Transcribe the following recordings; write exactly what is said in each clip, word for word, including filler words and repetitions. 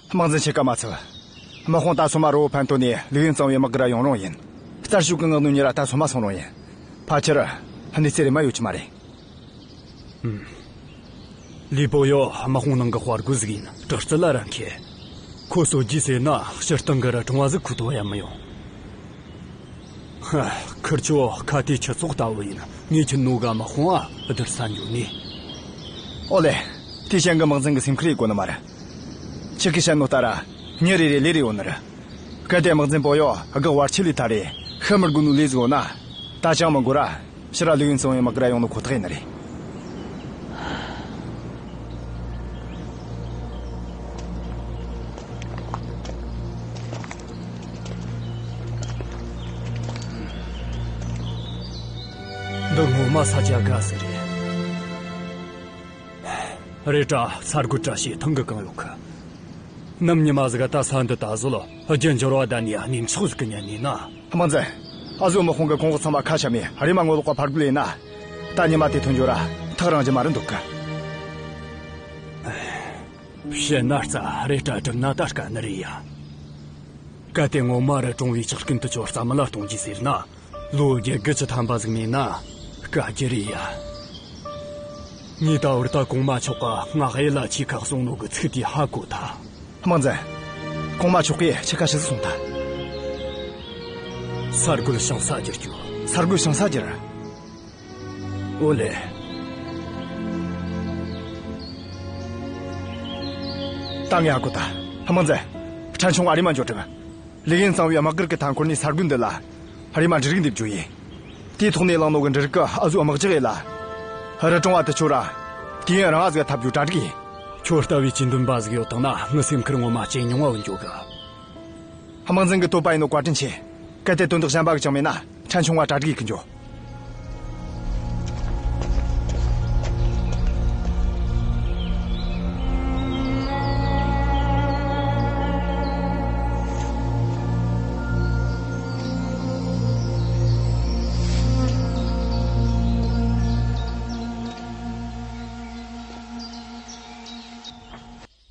དམག་འཛིན་ཆེ་ཀ་མ་ཚུགས། དམག་དཔུང་ད་སོ་མ་རོ་བོ་ཕན་ཐོ་ནས་ལིའུ་ཡིན་གཙང་བོའི་དམག་སྒར་ཡོང་རུང་ཡིན། རྩར་ཤུག་གི་ངག་ནུ་ཉེ་ར་ད་སོ་མ་སོང་རུང་ཡིན། ཕལ་ཆེར་གནས་ཚེ་རེ་མ་ཡོད་ཀྱི་མ་རེད། ལི་པོ་ཡོ་དམག་དཔུང་ནང་གི་དཔའ་རྒོད་ཟིག་ཡིན། དྲག་རྩལ་ལ་ར་མཁས། ཁོ་གསོད་རྒྱུ་ཟེར་ན་སྤྱིར་བཏང་གི་ར་ཀྲུང་བ་ཟིག་ཁུ་ཐོ་ཡ་མི་ཡོང་། ཧ། ཁིར་ཆོ་ཁ་ཏའི་ཁྱུ་ཚོགས་ལྟ་བུ་ཡིན། ངས་ཁྱེད་ནོ་ག་དམག་དཔུང་ཨ་བསྡུར་ས་འཇོག་ནི། ཨོ་ལེ། དེ་ཤན་གི་དམག་འཛིན་གི་སེམས་ཁུར་ཡེ་གོ་ནི་མ་རེད། ཁྱེད་ཀྱི་བཤད་ནོ་ལྟར་ར་མྱི་རེ་རེ་ལས་རེ་ཡོད་ནི་རེད། གལ་ཏེ་དམག་འཛིན་པོ་ཡོ་གི་བར་ཆད་ལས་ཐར་རེ་ཤི་མི་དགོས་ནོ་ལས་ཟིག་ཡོད་ན། ད་ཅང་མི་འགོར་ར། ཕྱིར་ར་ལིའུ་ཡིན་གཙང་བོའི་དམག་སྒར་ཡོང་ནོ་ཁོ་ཐག་ཡིན་ནི་རེད། འདི་ངོ་མ་ས་ཆ་དགའ་ཟིག་རེད། རེད་དྲ་ས་རྒོད་བཀྲ་ཤིས་ཐང་གི་གང་ཡོད་གི། ནམ་ཉི་མ་ཟིག་ད་ས་འདི་ད་གཟོད་རྒྱུ་འབྱོར་བ་ད་ནི་གནས་མཆོག་ཟིག་གི་ཉན་ནི་ན། དམག་འཛིན། ཨ་ཟོ་དམག་དཔུང་གི་གོང་འོག་ཚང་མ་ཁ་ཤ་མེད། རེམ་མ་ངོ་ལོག་པ་ཕར་རྒོལ་ཡིན་ན། ད་ཉི་མ་དེ་ཐོན་འགྱོ་ར་ཐག་རིང་རྒྱུ་མ་རེད་འདུག་གི། བཤད་ན་རྩ་རེད་དྲ་སྒྲུབ་ན་ད་དཀའ་ནི་རེད་ཡ། གལ་ཏེ་ངོ་མ་རི་གྲོང་བའི་ཇག་རྐུན་དུ་ཆོ་རྩ་མེད་ལ་གཏོང་རྒྱུ་ཟེར་ན། ལོ་རྒྱུ་དགུ་བཅུ་ཐམ་པ་ཟིག་མིན་ན་དཀའ་རྒྱུ་རེད་ཡ། ངས་ད་བར་ད་གོང་མ་མཆོག་ག་ང་ཧེ་ལ་ཆི་ཁ་གསུང་ནོ་གི་ཚིག་དེ་ཧ་གོ་ཐལ། དམག་འཛིན། གོང་མ་མཆོག་གིས་ཆི་ཁ་ཞིག་གསུང་ཐལ། ས་རྒོད་ཞིང་ས་བསྒྱུར་རྒྱུ། ས་རྒོད་ཞིང་ས་བསྒྱུར། ཨོ་ལེ། ད་ངས་ཧ་གོ་ཐལ། དམག་འཛིན། ཕྲན་ཆུང་བ་རེམ་མ་འགྱོ་དྲུག་ལིའུ་ཡིན་གཙང་བོའི་དམག་སྒར་གི་མཐའ་འཁོར་ནས་ས་རྒོད་འདི་ལ། རེམ་མ་འབྲུ་རིགས་འདེབས་རྒྱུ་ཡིན། དེའི་ཐོག་ནས་བླངས་ནོ་གི་འབྲུ་རིགས་གི་ཨ་ཟོ་དམག་རྒྱག་ཡེ་ལ། རི་གྲོང་བ་དུ་ཆོ་ར། དུས་ཡུན་རིང་བ་ཟིག་འཐབ་རྒྱུ་གྲ་སྒྲིག་ཡིན། ཁྱོད་ལྟ་བུའི་ཇུས་འདོན་པ་ཟིག་ཡོད་དང་ན་ངའི་སེམས་ཁུར་ངོ་མ་ཇེ་ཉུང་བ་འགྱོ་གི། དམག་འཛིན་གི་བསྟོད་པ་ཡིན་ནོ་བཀའ་དྲིན་ཆེ། གལ་ཏེ་དོན་དག་གཞན་པ་གི་ཅང་མེད་ན་ཕྲན་ཆུང་བ་གྲ་སྒྲིག་ཡེ་གི་འགྱོ།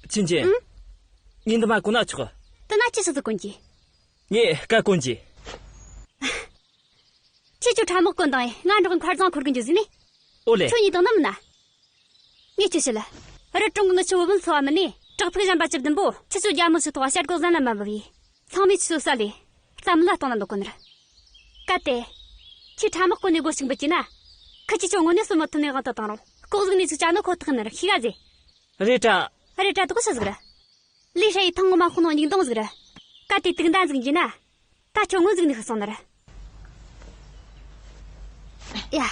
ཆིན་ཅིན། ཨང་། ངས་འདི་མ་གོན་ན་ཆོག་དེ་ན་ཅི་ཞིག་ཟིག་གོན་གྱི། ངས་སྐད་གོན་གྱི། ཁྱེད་ཆོ་ཁྲ་དམག་གོན་དང་ང་འགྲོགས་མཁར་རྫོང་འཁོར་གི་འགྱོ་ཟིན་ནི། ཨོ་ལེ། ཁྱོད་གཉིས་དང་ནམ་ན། ངས་ཁྱོད་བཤད་ལ། རི་གྲོང་གི་ངི་ཆོ་བུ་མོ་འཚོ་བ་མིན་ནི་བྲག་ཕུག་གཞན་པ་བཅུ་བདུན་པོ་ཁྱེད་ཆོ་རྒྱ་མོ་ཆོ་ཐོག་བཤད་སྒོ་ཟན་ལ་མ་འབབ་ཡི། ཚང་མས་ཁྱེད་ཆོ་ས་ལས་རྩ་མེད་ལ་གཏོང་ན་འདོད་གོ་ནི་ར། གལ་ཏེ། ཁྱེད་ཁྲ་དམག་གོན་ནས་སྒོ་ཞིག་འབུད་ཀྱི་ན། ཁི་ཁྱེད་ཆོ་དངོས་གནས་སོ་མ་ཐུབ་ནས་དབང་དུ་བཏང་རུང་ལྐོག་ཟིག་ནས་ཅིག་བྱ་ནོ་ཁོ་ཐག་ནི་ར་ཤི་ག་ཟེ། རེད་དྲ། རེད་དྲ་དོག་ཤི་ཟིག་ར། ལི་ཧྲ་ཡི་ཐང་ངོ་མ་ཁོ་ནོ་སྙིག་དོང་ཟིག་ར། གལ་ཏེ་དུག་མདའ་ཟིག་འགྱིས་ན། ད་ཁྱོད་ངོ་ཟིག་ནས་ཤི་སོང་ནི་ར། ཡ།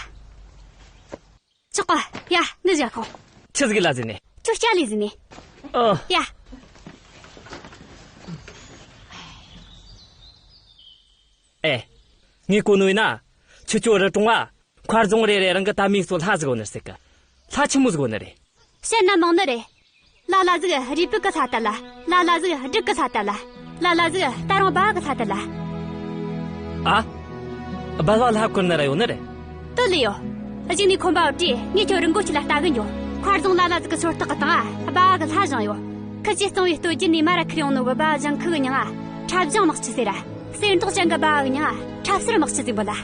ཆོག་ག་ཡ། ནི་བཞག་ཁོང་། ཆི་ཟིག་ལ་ཟིན་ནས། ཁྱོད་སྐྱ་ལས་ཟིན་ནས། ཨོ། ཡ། ཨེ། ངས་གོ་ནོ་ཡིན་ན། ཁྱེད་ཆོ་རི་གྲོང་བ། མཁར་རྫོང་རེ་རེ་རང་གི་ད་མིའི་སོ་ལྷ་ཟིག་ཡོད་ནི་ཟིག་གི། ལྷ་ཆི་མོ་ཟིག་ཡོད་ནི་རེད། བཤད་ན་མང་ནི་རེད། ལ་ལ་ཟིག་རུས་སྦལ་གི་ལྷ་ལྟ་ལ། ལ་ལ་ཟིག་སྦྲུལ་གི་ལྷ་ལྟ་ལ། ལ་ལ་ཟིག་ད་རུང་སྦལ་བ་གི་ལྷ་ལྟ་ལ། ཨ། སྦལ་བ་ལྷ་བཀུར་ནི་ར་ཡོད་ནི་རེད། དེ་ལས་ཡོད། གཞུག་ནས་ཁོམ་པ་བྲིས་ངས་ཁྱོད་རི་མགོ་ཁྱི་ལ་ལྟ་གི་འགྱོ། མཁར་རྫོང་ལ་ལ་ཟིག་གི་ཆོ་སྟག་གི་སྟེང་ང་སྦལ་བ་གི་ལྷ་བཞེངས་ཡོད། ཁི་ཆོས་གཙང་བོའི་སྟོད་རྒྱུད་ནས་མར་ར་ཁྱེར་ཡོང་ནོ་གི་སྦལ་བ་ལྗང་ཁུ་གི་མྱིང་ང་ཁྲབ་ལྗང་དམག་སྤྱི་ཟེར་ར། གསེར་མདོག་ཅན་གི་སྦལ་བ་གི་མྱིང་ང་ཁྲབ་སེར་དམག་སྤྱི་ཟེར་འབོད་ལ།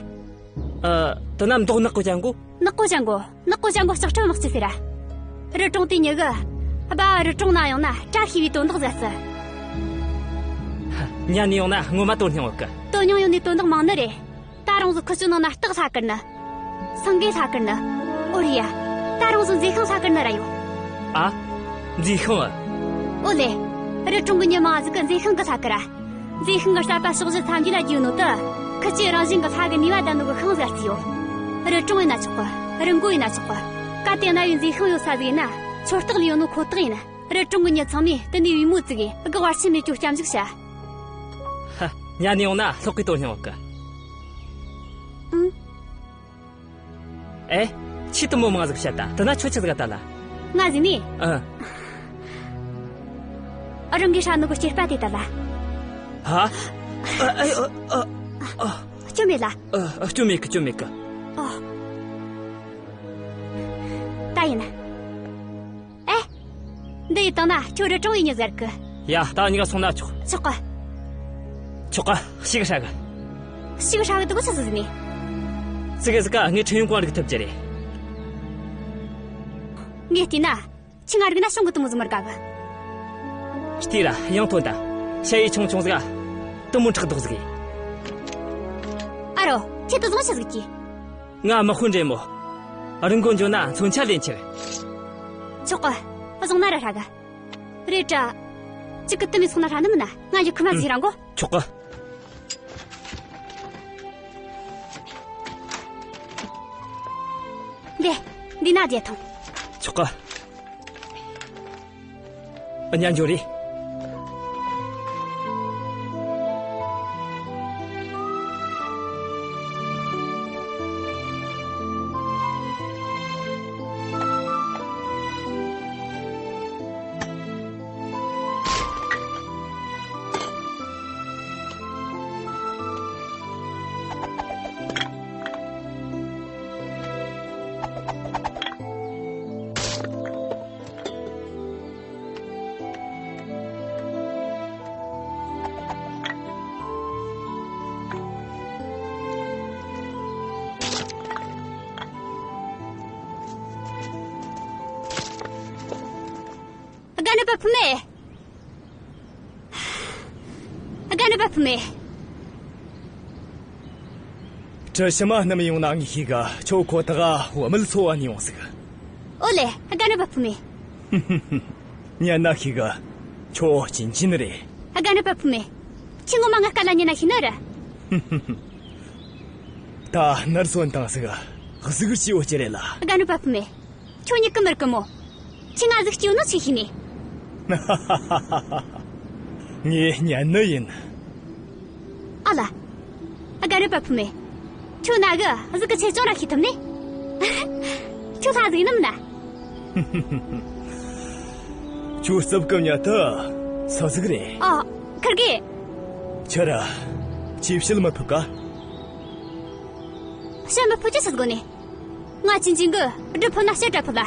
ཨ། དེ་ན་མདོག་ནག་པོ་ཅན་གོ། ནག་པོ་ཅན་གོ། ནག་པོ་ཅན་གོ་ལྕགས་ཁྲབ་དམག་སྤྱི་ཟེར་ར། རི་གྲོང་དེ་མྱི་གི། སྦལ་བ་རི་གྲོང་ན་ཡོང་ན་བཀྲ་ཤིས་པའི་དོན་དག་ཟེར་སྲིད། ཉན་ནས་ཡོང་ན་ངོ་མ་དོན་སྙིང་ཡོད་གི། དོན་སྙིང་ཡོད་ནི་དོན་དག་མང་ནི་རེད། ད་རུང་ཟིག་ཁི་ཆོའི་ནང་ན་སྟག་ལྷ་བཀུར་ནི། སེང་གེ་ལྷ་བཀུར་ནི། ཨོ་རེད་ཡ། ད་རུང་ཟིག་མཛེས་ཤིང་ལྷ་བཀུར་ནི་ར་ཡོད། ཨ། མཛེས་ཤིང་ཨ། ཨོ་ལེ། རི་གྲོང་གི་མྱི་མང་ཟིག་གི་མཛེས་ཤིང་གི་ལྷ་བཀུར་ར། མཛེས་ཤིང་གི་རྩད་པ་ཕྱོགས་བཞི་མཚམས་བརྒྱད་ལ་རྒྱུག་ནོ་དེ། ཁི་ཆོའི་རང་བཞིན་གི་ལྷ་གི་ནུས་པ་ལྡན་ནོ་གི་ཤིང་ཟིག་ར་བརྩིས་ཡོད། རི་གྲོང་ཡིན་ན་ཆོག་གི། རི་མགོ་ཡིན་ན་ཆོག་གི། གལ་ཏེ་གནའ་བོའི་མཛེས་ཤིང་ཡོད་ས་ཟིག་ཡིན་ན་ཆོ་སྟག་ལས་ཡོད་ནོ་ཁོ་ཐག་ཡིན། རི་གྲོང་གི་མྱི་ཚང་མས་དེ་ནས་པུས་མོ་བཙུགས་གི་གི་བར་ཆད་མེད་རྒྱུ་སྐྱབས་འཇུག་བྱ། ཧ། ཉན་ནས་ཡོང་ན་ལྷག་གི་དོན་སྙིང་ཡོད་གི། ཨང་། ཨེ། ཆི་དེ་མོ་མང་ཟིག་བཤད་ད། དེ་ན་ཁྱོད་ཆི་ཟིག་ལྟ་ལ། ང་ཟིག་ནི། ཨ། རང་གིས་ཧྲ་ནོ་གི་སྐྱེས་པ་དེ་ལྟ་ལ། ཧ། ཨ། ཨ། ཨ། ཨ། སྐྱོན་མེད་ལ། ཨ། སྐྱོན་མེད་གི། སྐྱོན་མེད་གི། ཨོ། ད་ཡིན། ཨེ། འདི་ཡི་སྟེང་ན་ཁྱོད་རི་གྲོང་བའི་མྱི་ཟེར་གི། ཡ། ད་གཉིས་ཀ་སོང་ན་ཆོག། ཆོག་ག། ཆོག་ག། ཤི་གི་ཧྲ་གི། ཤི་གི་ཧྲ་གི་དུ་གོ་ཆི་ཟིག་ནི། ཙི་གེ་ཟིག་ག་ངས་ཁྲེན་ཡོན་ཀོང་རིག་ཐུབ་ཀྱི་རེད། ངས་བལྟས་ན། ཁྱོས་ང་རིག་ན་ཤོང་གི་དུ་མོ་ཟིག་མི་རིག་ག། ལྟོས་ར། ཡང་ཐོན་ད། ཞ་ཡི་ཆུང་ཆུང་ཟིག་ག་དུ་མོ་ཕྲག་དོག་ཟིག་གི། ཨ་རོ། ཁྱེད་དུ་བཟུང་ཆི་ཟིག་གི། ང་མི་དཔོན་འདྲེ་མོ། རི་མགོ་འགྱོ་ན་མཚོན་ཆ་ལེན་ཁྱེར། ཆོག་ག། བཟུང་ན་ར་ཧྲ་ག། རེད་དྲ། ཅིག་གི་དུ་མི་སོང་ན་ཧྲ་ནི་མིན་ན། ང་ཡི་ཁུ་མ་ཟིག་ར་འགོ། ཆོག་ག། འདི། འདི་ན་བསྡད་ཐོངས། ཆོག་ག། ཨ། ཉན་འགྱོ་རེ། རྒན་རབས་པ་བུ་མེད། རྒན་རབས་པ་བུ་མེད། དྲི་ཞིམ་མ་སྣུམ་ཡོང་ན་ངས་ཤེས་གི། ཁྱོད་ཁོ་ཐག་བུད་མེད་ཚོ་བ་ནས་ཡོང་ཟིག། ཨོ་ལེ། རྒན་རབས་པ་བུ་མེད། ཉན་ན་ཤེས་གི། ཁྱོད་ཅིན་ཅིན་རེད། རྒན་རབས་པ་བུ་མེད། ཁྱོས་ངོ་མ་ངའི་སྐད་ལ་ཉན་ན་ཤེས་ནི་རེད། ད་ནར་སོན་དང་ཟིག་གཟིགས་སྐྱེས་བོ་ཅི་རེད་ལ། རྒན་རབས་པ་བུ་མེད། ཁྱོད་མྱི་གི་མི་རིག་གི་མོ། ཁྱོས་ང་གཟིགས་སྐྱེས་བོ་ནོ་ཆི་ཤེས་ནི། ངས་ཉན་ནི་ཡིན། ཨ་ལ། རྒན་རབས་པ་བུ་མེད། ཁྱོད་ན་གི་གཟུགས་གི་ཆེ་ཆུང་ར་ཤེས་ཐུབ་ནི། ཁྱོད་ལྷ་ཟིག་ཡིན་ནམ་ན། ཁྱོད་རྩིབ་གི་མྱི་དེ་སུ་ཟིག་རེད། ཨ། ཁིར་གེ། ཁྱོད་ར་ཁྱོས་བཤད་མི་ཕོད་ག། བཤད་མི་ཕོད་ཅི་ཟིག་དགོས་ནི། ང་ཅིན་ཅིན་གི་སྒྲུབ་ཕོད་ན་བཤད་ར་ཕོད་ལ།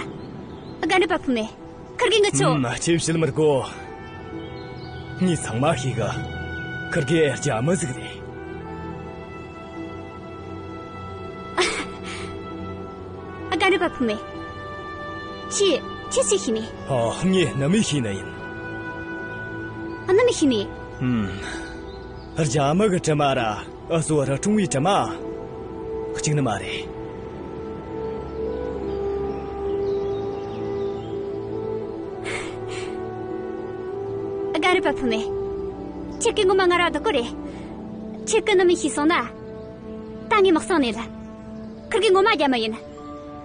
རྒན་རབས་པ་བུ་མེད། ཁིར་གེ་ངི་ཆོ། ཨུམ། ཁྱོས་བཤད་མི་དགོས། ངས་ཚང་མ་ཤེས་གི། ཁིར་གེ་རྒྱ་མི་ཟིག་རེད། རྒན་རབས་པ་བུ་མེད། ཁྱོས། ཁྱོས་ཆི་ཤེས་ནི། ཨ། ངས་སྣུམ་མེད་ཤེས་ནི་ཡིན། སྣུམ་མེད་ཤེས་ནི། ཨུམ། རྒྱ་མི་གི་དྲི་མ་ར། ཨུ་ཟོ་ར་ཀྲུང་བའི་དྲི་མ་གཅིག་ནི་མ་རེད། རྒན་རབས་པ་བུ་མེད། ཁྱེད་ཀྱིས་ངོ་མ་ང་ར་བདག་གོ་རེད། ཁྱེད་ཀྱིས་ནི་མི་ཤེས་སོང་ན། ད་ངས་མི་གསང་ནས་ལ། ཁིར་གེ་ངོ་མ་རྒྱ་མི་ཡིན།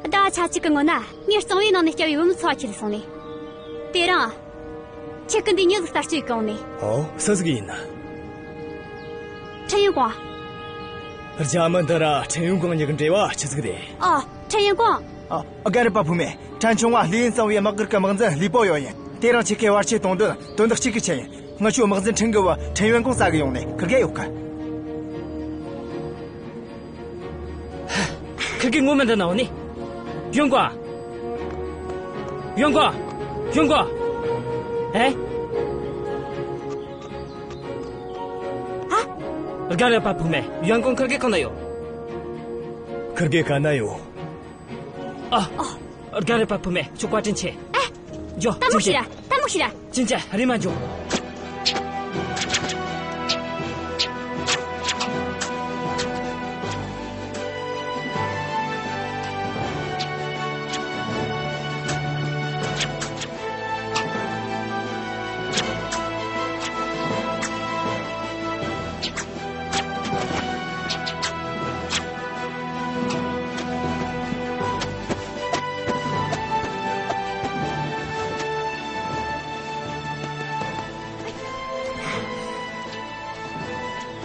ཟླ་བ་ཆ་གཅིག་གི་སྔོན་ན་ངས་གཙང་བོའི་ནང་ནས་སྐྱ་བོའི་བུ་མོ་འཚོ་བ་ཁྱེར་སོང་ནས། དེ་རིང་། ཁྱེད་ཀྱིས་འདི་མྱི་ཟིག་གསར་སྐྱེས་གོང་ནས། ཨོ། སུ་ཟིག་ཡིན། ཁྲེན་ཡོན་ཀོང་། རྒྱ་མི་འདི་ར་ཁྲེན་ཡོན་ཀོང་གཉིས་ཀྱི་འབྲེལ་བ་ཆི་ཟིག་རེད། ཨ། ཁྲེན་ཡོན་ཀོང་། ཨ། རྒན་རབས་པ་བུ་མེད། ཕྲན་ཆུང་བ་ལི་ཡིན་གཙང་བོའི་དམག་སྒར་གྱི་དམག་འཛིན་ལི་པོ་ཡོ་ཡིན། དེ་རིང་ཁྱེད་ཀྱི་བར་ཆད་གཏོང་དོན་དོན་དག་གཅིག་གི་ཆེད་ཡིན། ང་ཆོའི་དམག་འཛིན་ཁྲིན་གི་བུ་ཁྲེན་ཡོན་ཀོང་བཙལ་གི་ཡོང་ནས། ཁིར་གེ་ཡོད་གི། ཁིར་གེ་ངོ་མ་འདི་ན་ཡོད་ནི། ཡོན་ཀོང་། ཡོན་ཀོང་། ཡོན་ཀོང་། ཨེ། ཨ། རྒན་རབས་པ་བུ་མེད། ཡོན་ཀོང་ཁིར་གེ་གང་ན་ཡོད། ཁིར་གེ་གང་ན་ཡོད། ཨ། ཨ། རྒན་རབས་པ་བུ་མེད། ཁྱོད་བཀའ་དྲིན་ཆེ། ཨེ། འགྱོ། ལྟད་མོ་ཅིན་ཅིན། ཤེས་ར། ལྟད་མོ་ཤེས་ར། ཅིན་ཅིན། རེམ་མ་འགྱོ།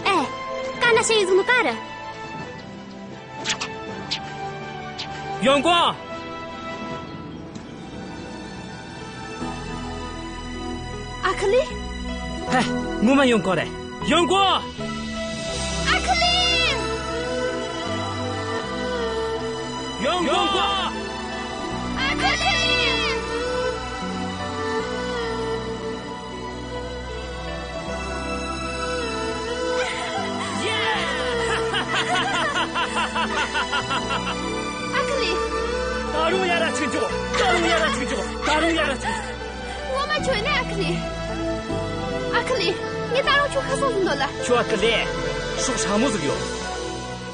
ཨེ། ག་ན་ཤེས་ཡི་ཟུག་ནོ་ག་རེ། ཡོན་ཀོང་། ཨ་ཁུ་ལི། ཧེ། ངོ་མ་ཡོན་ཀོང་རེད། ཡོན་ཀོང་། ཨ་ཁུ་ལི། ཡོན་ཀོང་། ཨ་ཁུ་ལི། ཨ་ཁུ་ལི། ད་རུང་ཡར་ར་ཅིག་འཇོག་ད་རུང་ཡར་ར་ཅིག་འཇོག་ད་རུང་ཡར་ར་ཅིག་ངོ་མ་ཁྱོད་ནི་ཨ་ཁུ་ལི། ཨ་ཁུ་ལི། ངས་ད་རུང་ཁྱོད་ཤི་སོང་ཟིན་འདོད་ལ། ཁྱོད་ཨ་ཁུ་ལི། སྲོག་ཧྲ་མོ་ཟིག་ཡོད།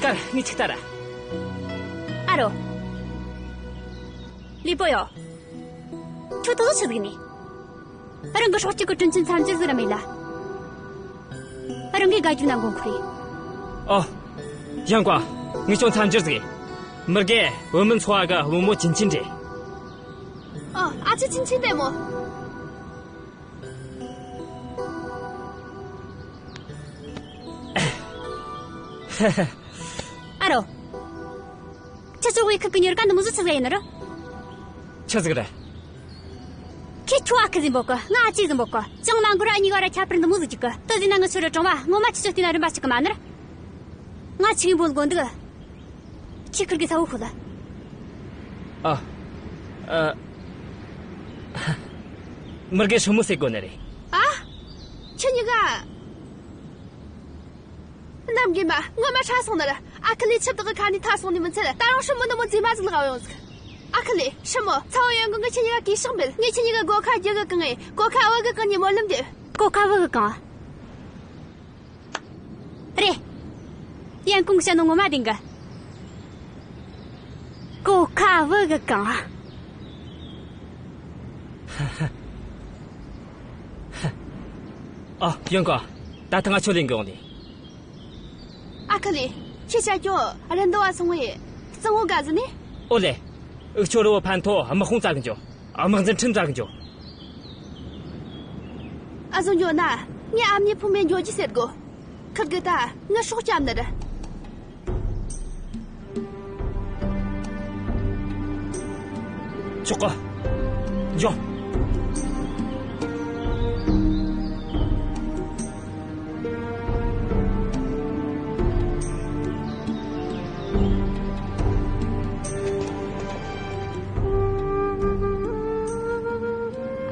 ཀར་ངས་ཅིག་ལྟ་ར། ཨ་རོ། ལི་པོ་ཡོ། ཁྱོད་ད་གཟོད་ཆི་ཟིག་ནི། རང་གི་སྲོག་གཅོད་གི་དྲིན་ཆེན་མཚམས་སྦྱོར་ཟིག་ར་མེད་ལ། རང་གི་དགའ་རྒྱུ་ན་མགོ་འཁོར་རེ། ཨ། ཡང་ཀ་ངས་ཁྱོད་མཚམས་སྦྱོར་ཟིག་མི་རྒན་བུད་མེད་ཚོ་བ་གི་བུ་མོ་ཅིན་ཅིན་རེད། ཨ། ཨ་ཅེ་ཅིན་ཅིན་ལྟད་མོ། ཨ་རོ། ཁྱེད་ཚོ་བའི་ཁུག་གི་ཉེར་ཀ་འདི་མོ་ཟིག་ཆི་ཟིག་ཡིན་ནི་རེད། ཆི་ཟིག་རེད། ཁྱེད་ཁྱོད་ཨ་ཁུ་ཟིག་འབོད་གི། ང་ཨ་ཅེ་ཟིག་འབོད་གི། ཅང་མ་འགོར་ར་གཉིས་ཀ་ར་ཁྱད་པར་འདི་མོ་ཟིག་འཇུག་གི། དེ་ཟིག་ན་ངི་ཆོ་ར་གྲོང་བ་ངོ་མ་ཁྱེད་ཆོ་བལྟས་ན་རིམ་པ་གཅིག་གི་མ་ནི་རེད། ང་ཆི་གི་འབོད་དགོ་འདུག་ཁྱེད་ཁུར་གི་ས་བོ་ཁུ་ལ། ཨ། ཨ། མི་རྒན་ཧྲི་མོ་ཟེར་དགོ་ནི་རེད། ཨ། ཁྱེད་གཉིས་ཀ། གནམ་རྒན་མ། ངོ་མ་ཧྲ་སོང་ནི་རེད། ཨ་ཁུ་ལི་ཆི་བདག་གི་ཁ་ནས་ཐར་སོང་ནི་མི་ཚད། ད་རུང་ཧྲི་མོ་འདི་མོ་མཛེས་མ་ཟིག་ལག་ཡོང་ཟིག་ཨ་ཁུ་ལི། ཧྲི་མོ། ཚ་བོ་ཡོན་ཀོང་གིས་ཁྱེད་གཉིས་ཀ་གུས་ཕྱག་འབུལ། ངས་ཁྱེད་གཉིས་ཀ་སྒོ་ཁ་རྒྱུ་གི་གང་ངས་གོ་ཁ་བུ་གི་གང་ཉིན་མོ་ལིམ་དེ། གོ་ཁ་བུ་གི་གང་། རེད། ཡོན་ཀོང་བཤད་ནོ་ངོ་མ་བདེན་གི། གོ་ཁ་བུ་གི་གང་། ཨ། ཡོན་ཀོང་། ད་ཐེངས་ང་ཁྱོད་ལེན་གི་ཡོང་ནི། ཨ་ཁུ་ལི། ཁྱེད་ཅག་ཁྱོད་རི་འདབས་བ་སོང་བས་གཙང་བོ་དགའ་ཟིན་ནི། ཨོ་ལེ། འུ་ཆོ་རི་བོ་ཕན་ཐོགས་དམག་དཔུང་བཙལ་གི་འགྱོ། དམག་འཛིན་ཁྲིམས་བཙལ་གི་འགྱོ། ཨ་ཟོ་འགྱོ་ན། ངས་ཨ་མྱེས་ཕུ་མེ་འགྱོ་རྒྱུ་ཟེར་དགོ། ཁིར་གི་ད་ངའི་སྲོག་སྐྱབས་ནི་རེད། ཆོག་གི། འགྱོ།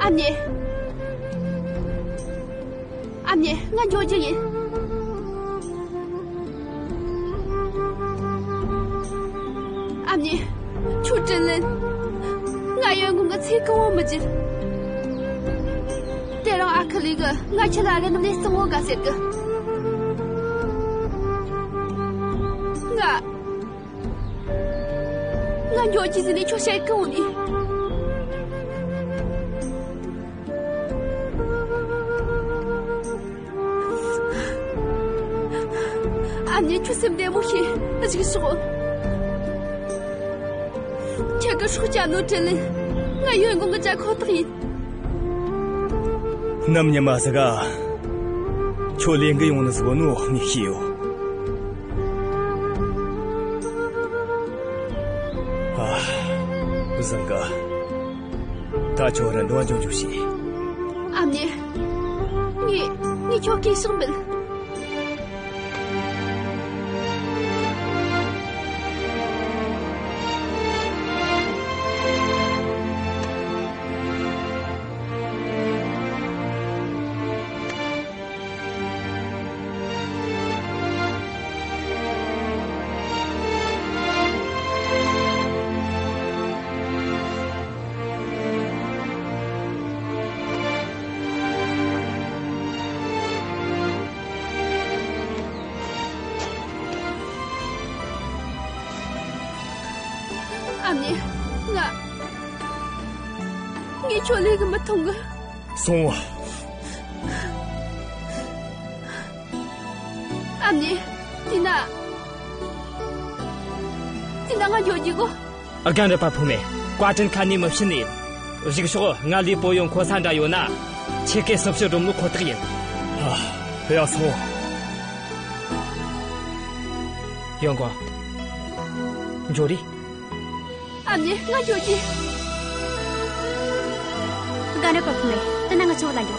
ཨ་མྱེས། ཨ་མྱེས། ང་འགྱོ་རྒྱུ་ཡིན། ཨ་མྱེས། ཁྱོད་དྲིན་ལན། ང་ཡོན་ཀོང་གི་ཚེ་གང་བོ་མི་བརྗེད། དེ་རིང་ཨ་ཁུ་ལི་གིས་ང་ཁྱེད་ལ་རི་འདབས་ནས་གཙང་བོ་དགའ་ཟེར་གི། ང་། ང་འགྱོ་རྒྱུ་ཟེར་ནས་ཁྱོད་བཤད་གི་འོང་ནི། ཨ་མྱེས། ཁྱོད་སེམས་བདེ་མོ་བྱོས། གཞུག་ཕྱོགས། ཁྱེད་ཀྱི་སྲོག་སྐྱབས་ནོ་དྲིན་ལན། ང་ཡོན་ཀོང་གིས་འཇལ་ཁོ་ཐག་ཡིན། ནམ་ཉི་མ་ཟིག་ག་ཁྱོད་ལེན་གི་ཡོང་ནི་ཟིག་ཡོད་ནོ་ངས་ཤེས་ཡོད། ཨ། བཟང་གི། ད་ཁྱོད་རི་འདབས་བ་འགྱོ་རྒྱུ་བྱོས། ཨ་མྱེས། ངས། ངས་ཁྱོད་གུས་ཕྱག་འབུལ། ཨ་མྱེས། ང་། ངས་ཁྱོད་ལེན་གི་མི་ཐོང་གི། སོང་བ། ཨ་མྱེས། དེ་ན། དེ་ན་ང་འགྱོ་རྒྱུ་གོ། རྒན་རབས་པ་ཕུ་མེ། བཀའ་དྲིན་ཁ་ནས་མི་ཕྱིན་ནི་ཡིན། གཞུག་ཕྱོགས་ང་ལི་པོ་ཡོ་ཁོ་ས་འདྲ་ཡོད་ན། ཁྱེད་ཀྱིས་སུ་ཕྱིར་སྒྲུབ་ནོ་ཁོ་ཐག་ཡིན། ཨ། ཡ། སོང་། ཡོན་ཀོང་། འགྱོ་རེ། ཨ་མྱེས། ང་འགྱོ་རྒྱུ། རྒན་རབས་པ་ཕུ་མེ། དེ་ན་ང་ཆོ་ལ་འགྱོ།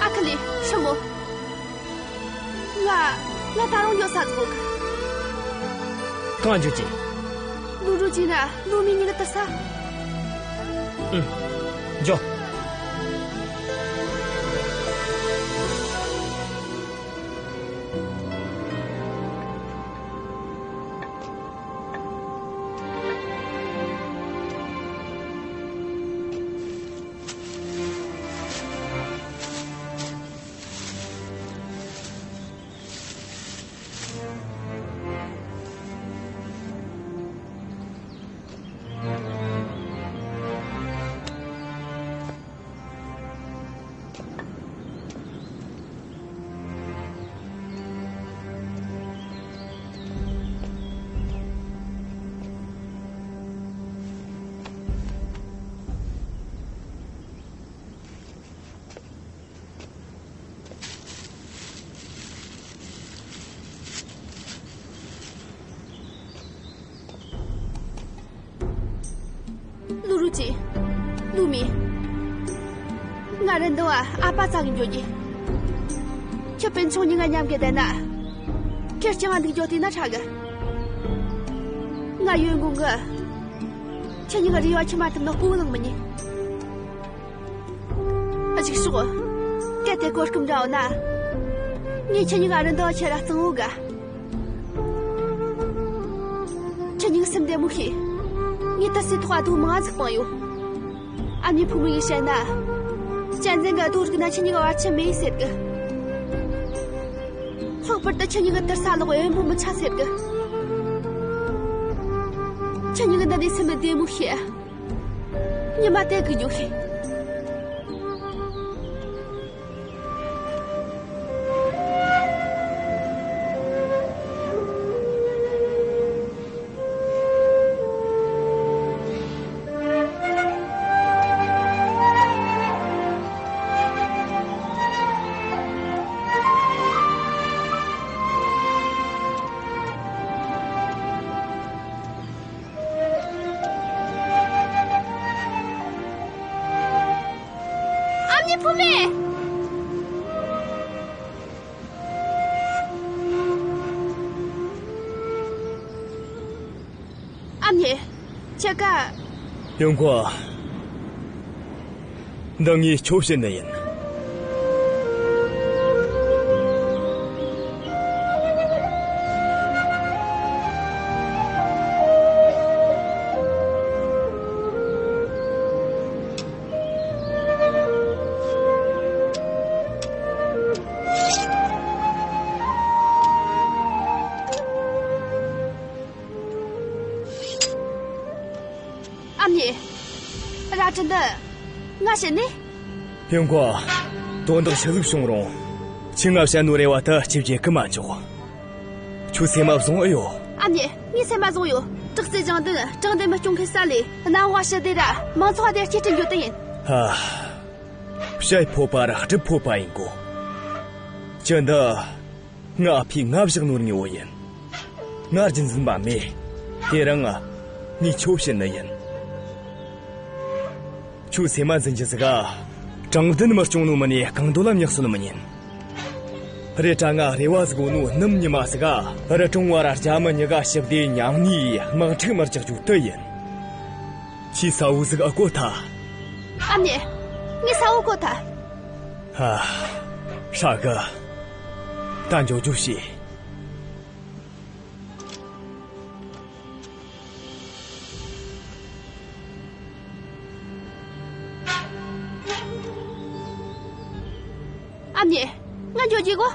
ཨ་ཁུ་ལི། ཧྲི་མོ། ང་། ང་ད་རུང་འགྱོ་ས་ཟིག་ཡོད་གི། གང་འགྱོ་རྒྱུ། ལུ་རུ་ཅི་ན་ལུ་མི་གཉིས་ཀ་དུར་ས། འགྱོ། ལུ་རུ་ཅི། ལུ་མི། ང་རེ་འདི་བ་ཨ་ཕ་ཚང་གི་འགྱོ་རྒྱུ། ཁྱོད་སྤུན་ཆུང་གཉིས་ཀ་མཉམ་གི་བསྡད་ན། ཁེར་རྐྱང་ང་འདུག་རྒྱུ་དེ་ན་ཧྲ་གི། ང་ཡོད་དགོངས་གི། ཁྱེད་གཉིས་ཀ་རེ་བ་ཁྱི་མ་ཐུབ་ན་སྤུ་གུ་ལང་མི་ཉན། ཨ་ཅིག་ཤོག། གལ་ཏེ་གོ་སྐབས་འདྲ་བ་ན། ངས་ཁྱེད་གཉིས་ཀ་རེ་འདི་བ་ཁྱེད་ར་གཙང་བོ་ག། ཁྱེད་གཉིས་སེམས་བདེ་མོ་བྱོས། ངས་ཏི་སེ་ཐོག་ག་དུག་མང་ཟིག་སྤངས་ཡོད། ཨ་མྱེས་ཕུ་མོ་ཡིས་བཤད་ན། གཅན་གཟན་གི་དུག་རིག་ན་ཁྱེད་གཉིས་ཀ་བར་ཆད་མེད་ཟེར་གི། ལྷག་པར་དུ་ཁྱེད་གཉིས་ཀ་དུར་ས་ལོག་ཡོན་པོ་མི་ཆ་ཟེར་གི། ཁྱེད་གཉིས་ཀ་འདི་ནས་སེམས་བདེ་མོ་བྱོས། ཉི་མ་དེ་གི་འཇུག་ཤིང་། ཨ་མྱེས་ཕུ་མེ། ཨ་མྱེས། ཁྱེད་ཀ། ཡོན་ཀོང་། འདི་ངས་ཁྱོད་བྱིན་ནི་ཡིན། ཨ་མྱེས། རལ་གྲི་འདི་ང་བྱིན་ནི། ཡོན་ཀོང་། དོན་དག་ཆི་ཟིག་བྱུང་རུང་། ཁྱོས་ང་བཤད་ནོ་རེ་བ་ད་ཁྱོས་བརྗེད་གི་མ་འཇོག། ཁྱོད་སེམས་མ་བཟུང་ཨེ་ཡོད། ཨ་མྱེས། ངས་སེམས་མ་བཟུང་ཡོད། དྲག་རྩལ་སྦྱང་དོན་དྲང་བདེན་མི་སྐྱོང་མཁན་ས་ལས་གནམ་འོག་ཞི་བདེ་ར་མང་ཚོགས་བདེ་སྐྱིད་བསྐྲུན་རྒྱུ་དེ་ཡིན། ཧ། བཤད་ཕོད་པ་ར་སྒྲུབ་ཕོད་པ་ཡིན་གོ། ཅི་འདི། ང་ཨ་ཕས་ང་བཞག་ནོ་དངོས་པོ་ཡིན། ང་རྒྱུན་འཛིན་པ་མེད། དེ་རིང་ངས་ཁྱོད་བྱིན་ནི་ཡིན། ཁྱོད་སེམས་མ་འཛིན་རྒྱུ་ཟིག་ག། དྲང་བདེན་མི་སྐྱོང་ནོ་མིན་ནས་གང་འདོད་ལ་མྱི་གསོད་མི་ཉན། རེད་དྲ་ང་རེ་བ་ཟིག་ཡོད་ནོ་ནམ་ཉི་མ་ཟིག་ག་རི་གྲོང་བ་ར་རྒྱ་མི་གཉིས་ཀ་ཞི་བདེ་མཉམ་གནས་དམག་འཁྲུག་མི་རྒྱག་རྒྱུ་དེ་ཡིན། ཁྱོས་གསལ་བོ་ཟིག་ཨེ་གོ་ཐལ། ཨ་མྱེས། ངས་གསལ་བོ་གོ་ཐལ། ཧ། ཧྲ་གི། ད་འགྱོ་རྒྱུ་བྱོས། ཨ་མྱེས། ང་འགྱོ་རྒྱུ་གོ།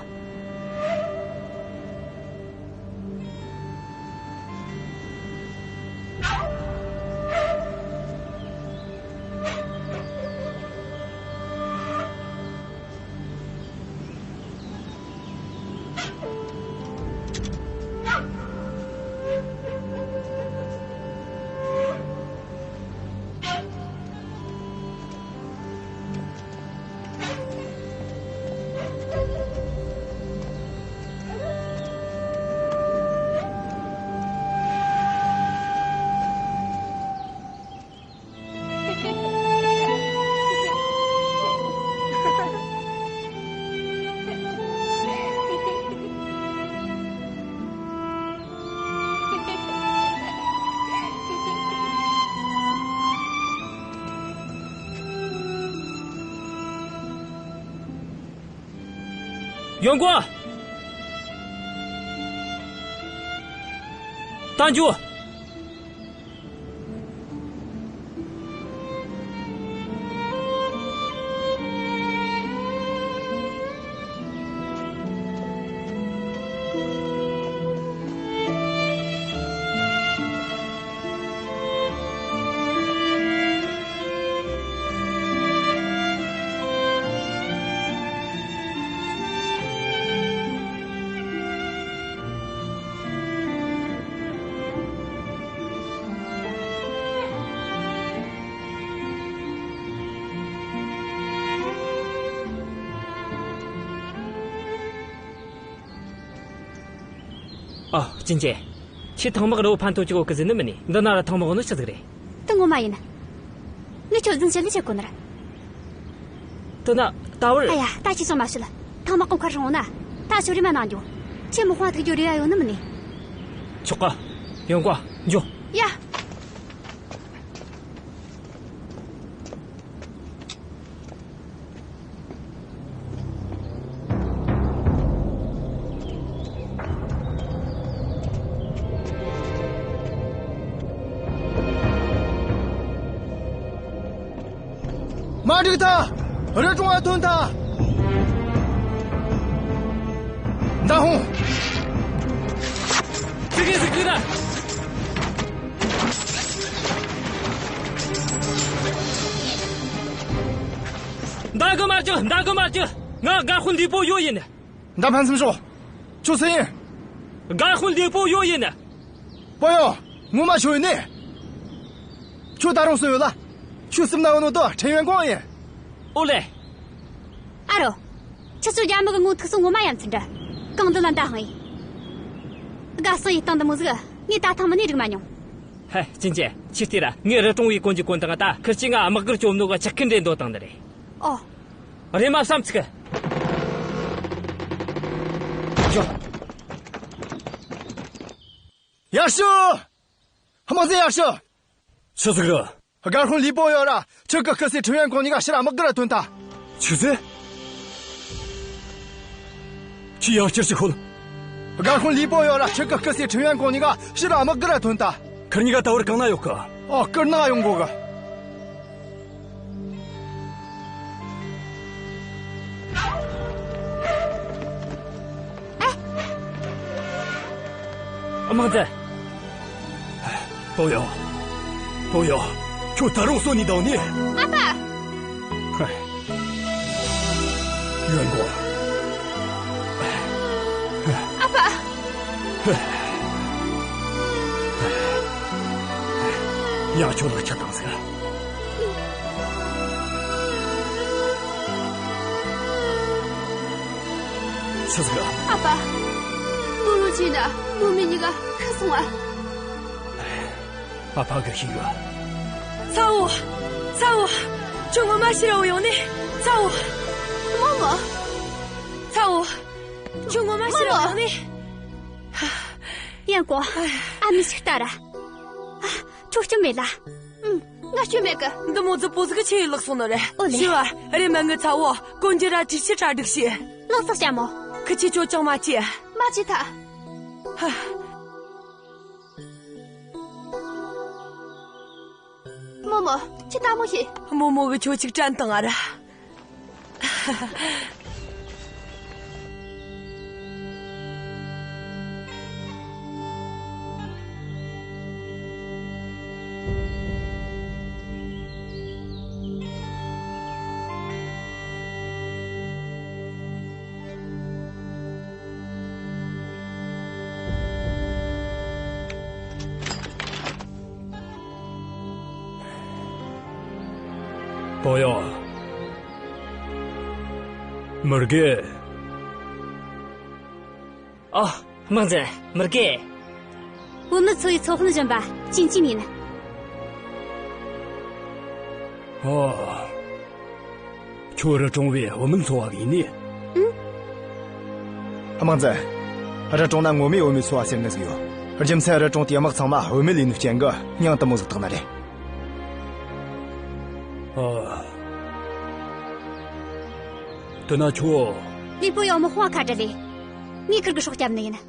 ཡོན་ཀོང་། ད་འགྱོ། ཨ། ཅིན་ཅེ། ཁྱེད་ཐང་དམག་རི་བོ་ཕན་ཐོགས་ཀྱི་འོག་གི་ཟིན་ནི་མིན་ནི། འདི་ན་ར་ཐང་དམག་ནི་ཆི་ཟིག་རེད། དེ་ངོ་མ་ཡིན། ངས་ཁྱོད་རྫུན་བཤད་ལས་བྱེད་གོ་ནི་ར། དེ་ན་ད་བར། ཨ་ཡ། ད་ཅི་ཙང་མ་བཤད། ཐང་དམག་གོང་ཁར་རང་ན། ད་ཆོ་རེ་མ་གནང་རྒྱུ། ཁྱེད་མི་དཔོན་ཐུག་རྒྱུ་རེ་བ་ཡོད་ནི་མིན་ནི། ཆོག་ག། ཡོན་ཀོང་། འགྱོ། ཡ། མ་འགྲིག་ཐལ། རི་གྲོང་བ་ཐོན་ཐལ། མདའ་ཕུང་། ཙི་གེ་ཟིག་ལྟོས་དང་། མདའ་གི་མ་རྒྱག་མདའ་གི་མ་རྒྱག་ང་སྒར་དཔོན་ལི་པོ་ཡོ་ཡིན། མདའ་འཕེན་སེམས་ཤོག་ཁྱོད་སུ་ཡིན། སྒར་དཔོན་ལི་པོ་ཡོ་ཡིན། པོ་ཡོ། ངོ་མ་ཁྱོད་ཡིན་ནི། ཁྱོད་ད་རུང་སུ་ཡོད་ལ། ཁྱོད་སེམས་ན་ཡོད་ནོ་དེ་ཁྲེན་ཡོན་ཀོང་ཡིན། ཨོ་ལེ། ཨ་རོ། ཁྱེད་ཚོ་རྒྱ་མི་གི་ངོ་ཐུག་སོང་། ངོ་མ་ཡ་མཚན་འདྲ། གང་འདི་ལ་མདའ་འཕང་ཡིན། དགའ་སང་ཡི་སྟེང་འདི་མོ་ཟིག་ངས་ད་ཐེངས་མིན་ནས་རིག་མ་མྱོང་། ཧེ། ཅིན་ཅེ། ཁྱོས་ལྟོས་ར། ངས་རི་གྲོང་བའི་གོན་རྒྱུ་གོན་དང་ད་ཁིར་ཆོས་ང་དམག་སྒར་བཅོམ་ནོ་ག་ཆག་ཁན་འདྲེ་འདོད་དང་ནི་རེད། ཨོ། རེམ་མ་བསམ་ཚུགས། འགྱོ། ཡར་ཞུ། དམག་འཛིན་ཡར་ཞུ། ཆི་ཟིག་རེད། སྒར་དཔོན་ལི་པོ་ཡོ་ར་ཁྱོད་ཀྱི་སྐུ་སྲས་ཁྲེན་ཡོན་ཀོང་གཉིས་ཀ་ཕྱིར་དམག་སྒར་ཐོན་ཐལ། ཆི་ཟེར། ཁྱོས་ཡང་བསྐྱར་ཞིག་ཤོད། སྒར་དཔོན་ལི་པོ་ཡོ་ར་ཁྱོད་ཀྱི་སྐུ་སྲས་ཁྲེན་ཡོན་ཀོང་གཉིས་ཀ་ཕྱིར་དམག་སྒར་ཐོན་ཐལ། ཁིར་གཉིས་ཀ་ད་བར་གང་ན་ཡོད་གི། ཨོ། སྐུ་ན་ཡོང་གོ་གི། དམག་འཛིན། པོ་ཡོ། པོ་ཡོ། ཁྱོད་ད་རུང་གསོན་ནས་བསྡད་ནི། ཨ་ཕ། ཧེ། ཡོན་ཀོང་། ཨ་ཕ། ཡང་ཁྱོད་ལ་ཆ་བཏང་ཟིག་ཆི་ཟིག་ཨ་ཕ། ལོ་ལོ་ཆེ་ན་ནུ་མོ་གཉིས་ཀ་ཤི་སོང་ཨ། ཨ་ཕ་གི་ཤི་གི། ཚ་བོ། ཚ་བོ། ཁྱོད་ངོ་མ་ཕྱིར་ར་བུད་ཡོང་ནི། ཚ་བོ། རྨོ་མོ། ཚ་བོ། ཁྱོད་ངོ་མ་ཕྱིར་ར་བུད་ཡོང་ནི། ཡོན་ཀོང་། ཨ་མྱེས་ཤིག་ལྟ་ར། ཨ། ཁྱོད་སྐྱོན་མེད་ལ། ཨུམ། ང་སྐྱོན་མེད་གི། འདི་མོ་ཙི་པོ་ཟིག་གི་ཆི་ཡེ་ལགས་སོང་ནི་རེད། ཨོ་ལེ། ཞུ་བ། རེམ་མ་ངི་ཚ་བོ་གོན་རྒྱུ་ར་དྲིས་ཆི་གྲ་སྒྲིག་བྱོས། ལགས་སོ་ལྕམ་མོ། ཁི་ཆོས་ཁྱོད་ཅང་མ་བྱེད། མ་བྱེད་ཐལ། ཧ། རྨོ་མོ། ཁྱོས་ལྟད་མོ་བྱོས། རྨོ་མོ་གིས་ཁྱོད་ཅིག་དྲན་བཏང་ང་ར། པོ་ཡོ། མི་དགེ། ཨ། དམག་འཛིན། མི་དགེ། བུད་མེད་ཚོ་བའི་ཚོ་དཔོན་གཞོན་པ་ཅིན་ཅིན་ཡིན། ཨོ། ཁྱོད་རི་གྲོང་བའི་བུད་མེད་ཚོ་བ་ཡིན་ནི། ཨང་། དམག་འཛིན། རི་གྲོང་ན་ངོ་མའི་བུད་མེད་ཚོ་བ་ཟེར་ནི་ཟིག་ཡོད། རྒྱུ་མཚན་རི་གྲོང་དེའི་དམག་ཚང་མ་བུད་མེད་ཡིན་ནོའི་རྐྱེན་གིས་མྱིང་དེ་མོ་ཟིག་བཏགས་ནི་རེད། ཨ། དེ་ན་ཁྱོད། ལི་པོ་ཡོ་མི་དཔུང་བ་ཁ་བྲལ་ལས། ངས་ཁིར་གི་སྲོག་བསྐྱབས་ནི་ཡིན།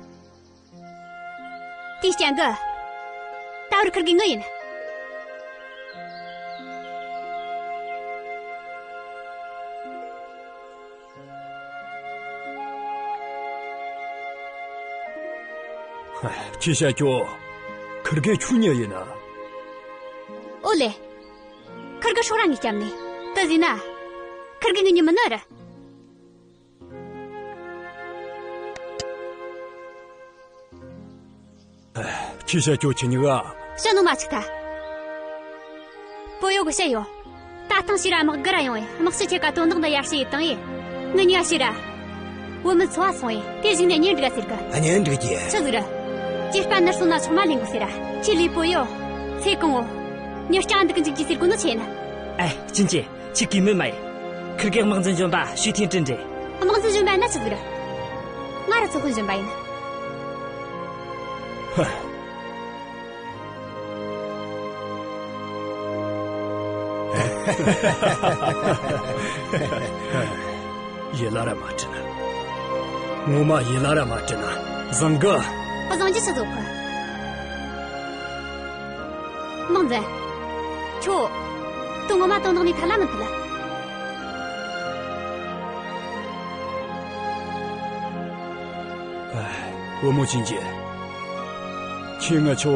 དེའི་རྐྱེན་གྱིས། ད་བར་ཁིར་གི་ངི་ཡིན། ཁྱོས་བཤད་རྒྱུ། ཁིར་གེ་ཁྱོའི་མྱི་ཡིན་ན། ཨོ་ལེ། ཁིར་གི་སྲོག་ར་ངས་བསྐྱབས་ནི། དེ་ཟེར་ན། ཁིར་གེ་ངི་མྱི་མིན་ནི་རེད། ཁྱོས་བཤད་རྒྱུ་ཁྱེད་གཉིས་ཀ། བཤད་ནོ་མ་ཆིག་ཐ། པོ་ཡོ་གི་བཤད་ཡོ། ད་ཐེངས་ཕྱིར་ར་དམག་སྒར་ར་ཡོང་ཡེ། དམག་སྤྱི་ཁྱེད་ཀ་དོན་དག་འདི་ཡར་ཞུ་ཡེ་བཏང་ཡེ། ངེད་གཉིས་ཀ་ཕྱིར་ར། བུད་མེད་ཚོ་བ་སོང་ཡེ། དེ་གཞུག་ནས་གཉེན་སྒྲིག་ག་ཟེར་གི། གཉེན་སྒྲིག་རྒྱུ། ཆི་ཟིག་རེད། སྐྱེས་པ་ནར་སོན་ན་ཆུང་མ་ལེན་དགོས་ཟེར་ར། ཁྱོས་ལི་པོ་ཡོ། ཚེ་གང་བོ། མྱི་རྐྱང་འདུག་གི་འཇུག་རྒྱུ་ཟེར་གོ་ནོ་ཆི་ཡིན། ཨེ། ཅིན་ཅེ། ཁྱོས་གིས་མི་མ་ཡེ། ཁིར་གེ་དམག་འཛིན་གཞོན་པ་ཞུས་ཐེན་ཀྲིན་རེད། དམག་འཛིན་གཞོན་པ་ན་ཆི་ཟིག་རེད། ང་ར་ཚོ་དཔོན་གཞོན་པ་ཡིན། ཧ། ཡིད་ལ་ར་མ་དྲན། ངོ་མ་ཡིད་ལ་ར་མ་དྲན་ན། བཟང་གི། བཟང་རྒྱུ་ཆི་ཟིག་གི། དམག་འཛིན། ཁྱོད། དོན་ངོ་མ་དོན་དག་ནས་ཐར་ལ་མི་ཐུབ་ལ། ཨ། བུ་མོ་ཅིན་ཅེ། ཁྱོས་ང་ཆོ།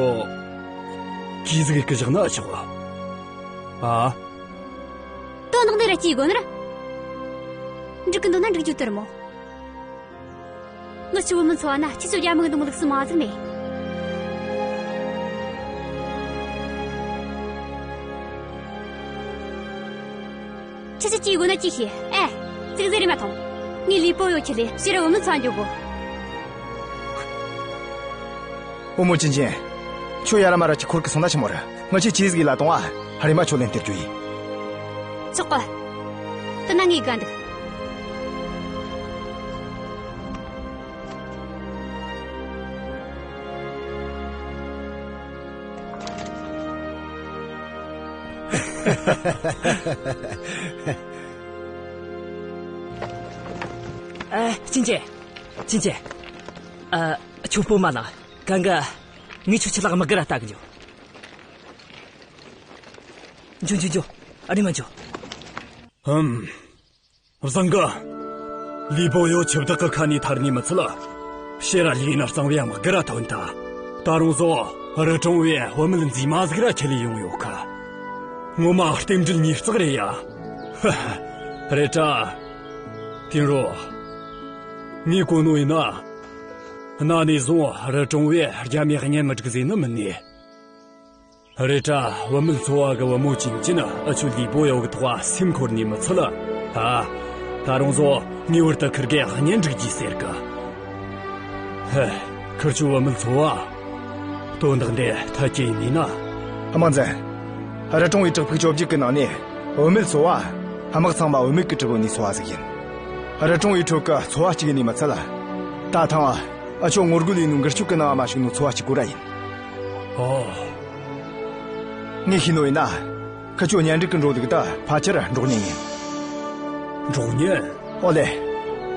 གུས་ཟིག་གི་བཞག་ན་ཆོག་ཨ། ཨ། དོན་དག་འདི་ར་སྐྱེལ་དགོས་ནི་ར། འགྲིག་གི་འདུག་ན་འགྲིག་རྒྱུ་དེ་རེད་མོ། ངི་ཆོ་བུད་མེད་ཚོ་བ་ན་ཁྱེད་ཆོ་རྒྱ་མི་གི་འདུག་མི་ལུགས་སུ་མ་ཟིག་མེད། ཁྱེད་ཆོ་སྐྱེལ་དགོས་ན་སྐྱེལ་ཤེས། ཨེ། ཙིག་ཟིག་རེ་མ་ཐོངས། ངས་ལི་པོ་ཡོ་ཁྲིད་ལས་ཕྱིར་ར་བུད་མེད་ཚོ་བ་འགྱོ་དགོས། བུ་མོ་ཅིན་ཅེ། ཁྱོད་ཡ་ར་མ་ར་ཅིག་འཁོར་གི་སོང་ན་ཆི་མོ་རེད། ང་ཆོས་གུས་ཟིག་ལ་གཏོང་བ། ཧ་རེ་མ་ཆོ་ལེན་སྟེར་རྒྱུ་ཡིན། ཆོག་གི། དེ་ན་ངས་དགའ་འདུག། ཨ། ཅིན་ཅེ། ཅིན་ཅེ། ཨ། ཁྱོད་སྤོ་མ་ལངས། གན་གི། ངས་ཁྱོད་ཆི་ལག་མི་དགར་ར་ལྟ་གི་འགྱོ། འགྱོ་འགྱོ་འགྱོ། ཨ་ནི་མ་འགྱོ། ཧམ། བཟང་གི། ལི་པོ་ཡོ་ཆུ་བདག་གི་ཁ་ནས་ཐར་ནི་མི་ཚད་ལ། ཕྱིར་ར་ལུས་ན་གཙང་བའི་དམག་སྒར་ར་ཐོན་ཐལ། ད་རུང་བཟོ། རི་གྲོང་བའི་བུད་མེད་མཛེས་མ་ཟིག་ར་ཁྲིད་ལས་ཡོང་ཡོད་ཁ། ངོ་མ་རྟེན་འབྲེལ་ཉིས་བརྩེགས་རེད་ཡ། ཧ་ཧ། རེད་དྲ། ཏིན་རོ། ངས་གོ་ནོ་ཡིན་ན། གནའ་ནས་བཟུང་རི་གྲོང་བས་རྒྱ་མིའི་གཉེན་མི་སྒྲིག་ཟེར་ནི་མིན་ནས། རེད་དྲ། བུད་མེད་ཚོ་བ་གི་བུ་མོ་ཅིན་ཅེ་ནི་ཨ་ཆོ་ལི་པོ་ཡོ་གི་ཐོག་སེམས་འཁོར་ནི་མི་ཚད་ལ། ཧ། ད་རུང་བཟོ་ངེས་པར་དུ་ཁིར་གེ་གཉེན་སྒྲིག་རྒྱུས་ཟེར་གི། ཧེ། ཁིར་ཆོ་བུད་མེད་ཚོ་བ། དོན་དག་འདི་ཐད་ཀྱི་ཡིན་ནི་ན། དམག་འཛིན། རི་གྲོང་བའི་བྲག་ཕུག་བཅོ་བརྒྱད་གི་ནང་ནས་བུད་མེད་ཚོ་བ། དམག་ཚང་མ་བུད་མེད་གིས་གྲུབ་ནི་ཚོ་བ་ཟིག་ཡིན། རི་གྲོང་བའི་ཁྲོད་ཀྱི་ཚོ་བ་གཅིག་ཡིན་ནི་མི་ཚད་ལ། ད་ཐེངས་ཨ་ཆོ་ངོ་རྒོལ་ཡེད་ནོ་འགུལ་སྐྱོད་གི་ནང་མ་ཞུགས་ནོ་ཚོ་བ་གཅིག་པོ་ར་ཡིན། ཨོ། ངས་ཤེས་ནོ་ཡིན་ན། ཁི་ཆོ་གཉེན་སྒྲིག་གི་འགྲོ་ལུགས་ད་ཕལ་ཆེར་འགྲོགས་གཉེན་ཡིན། འགྲོགས་གཉེན། ཨོ་ལེ།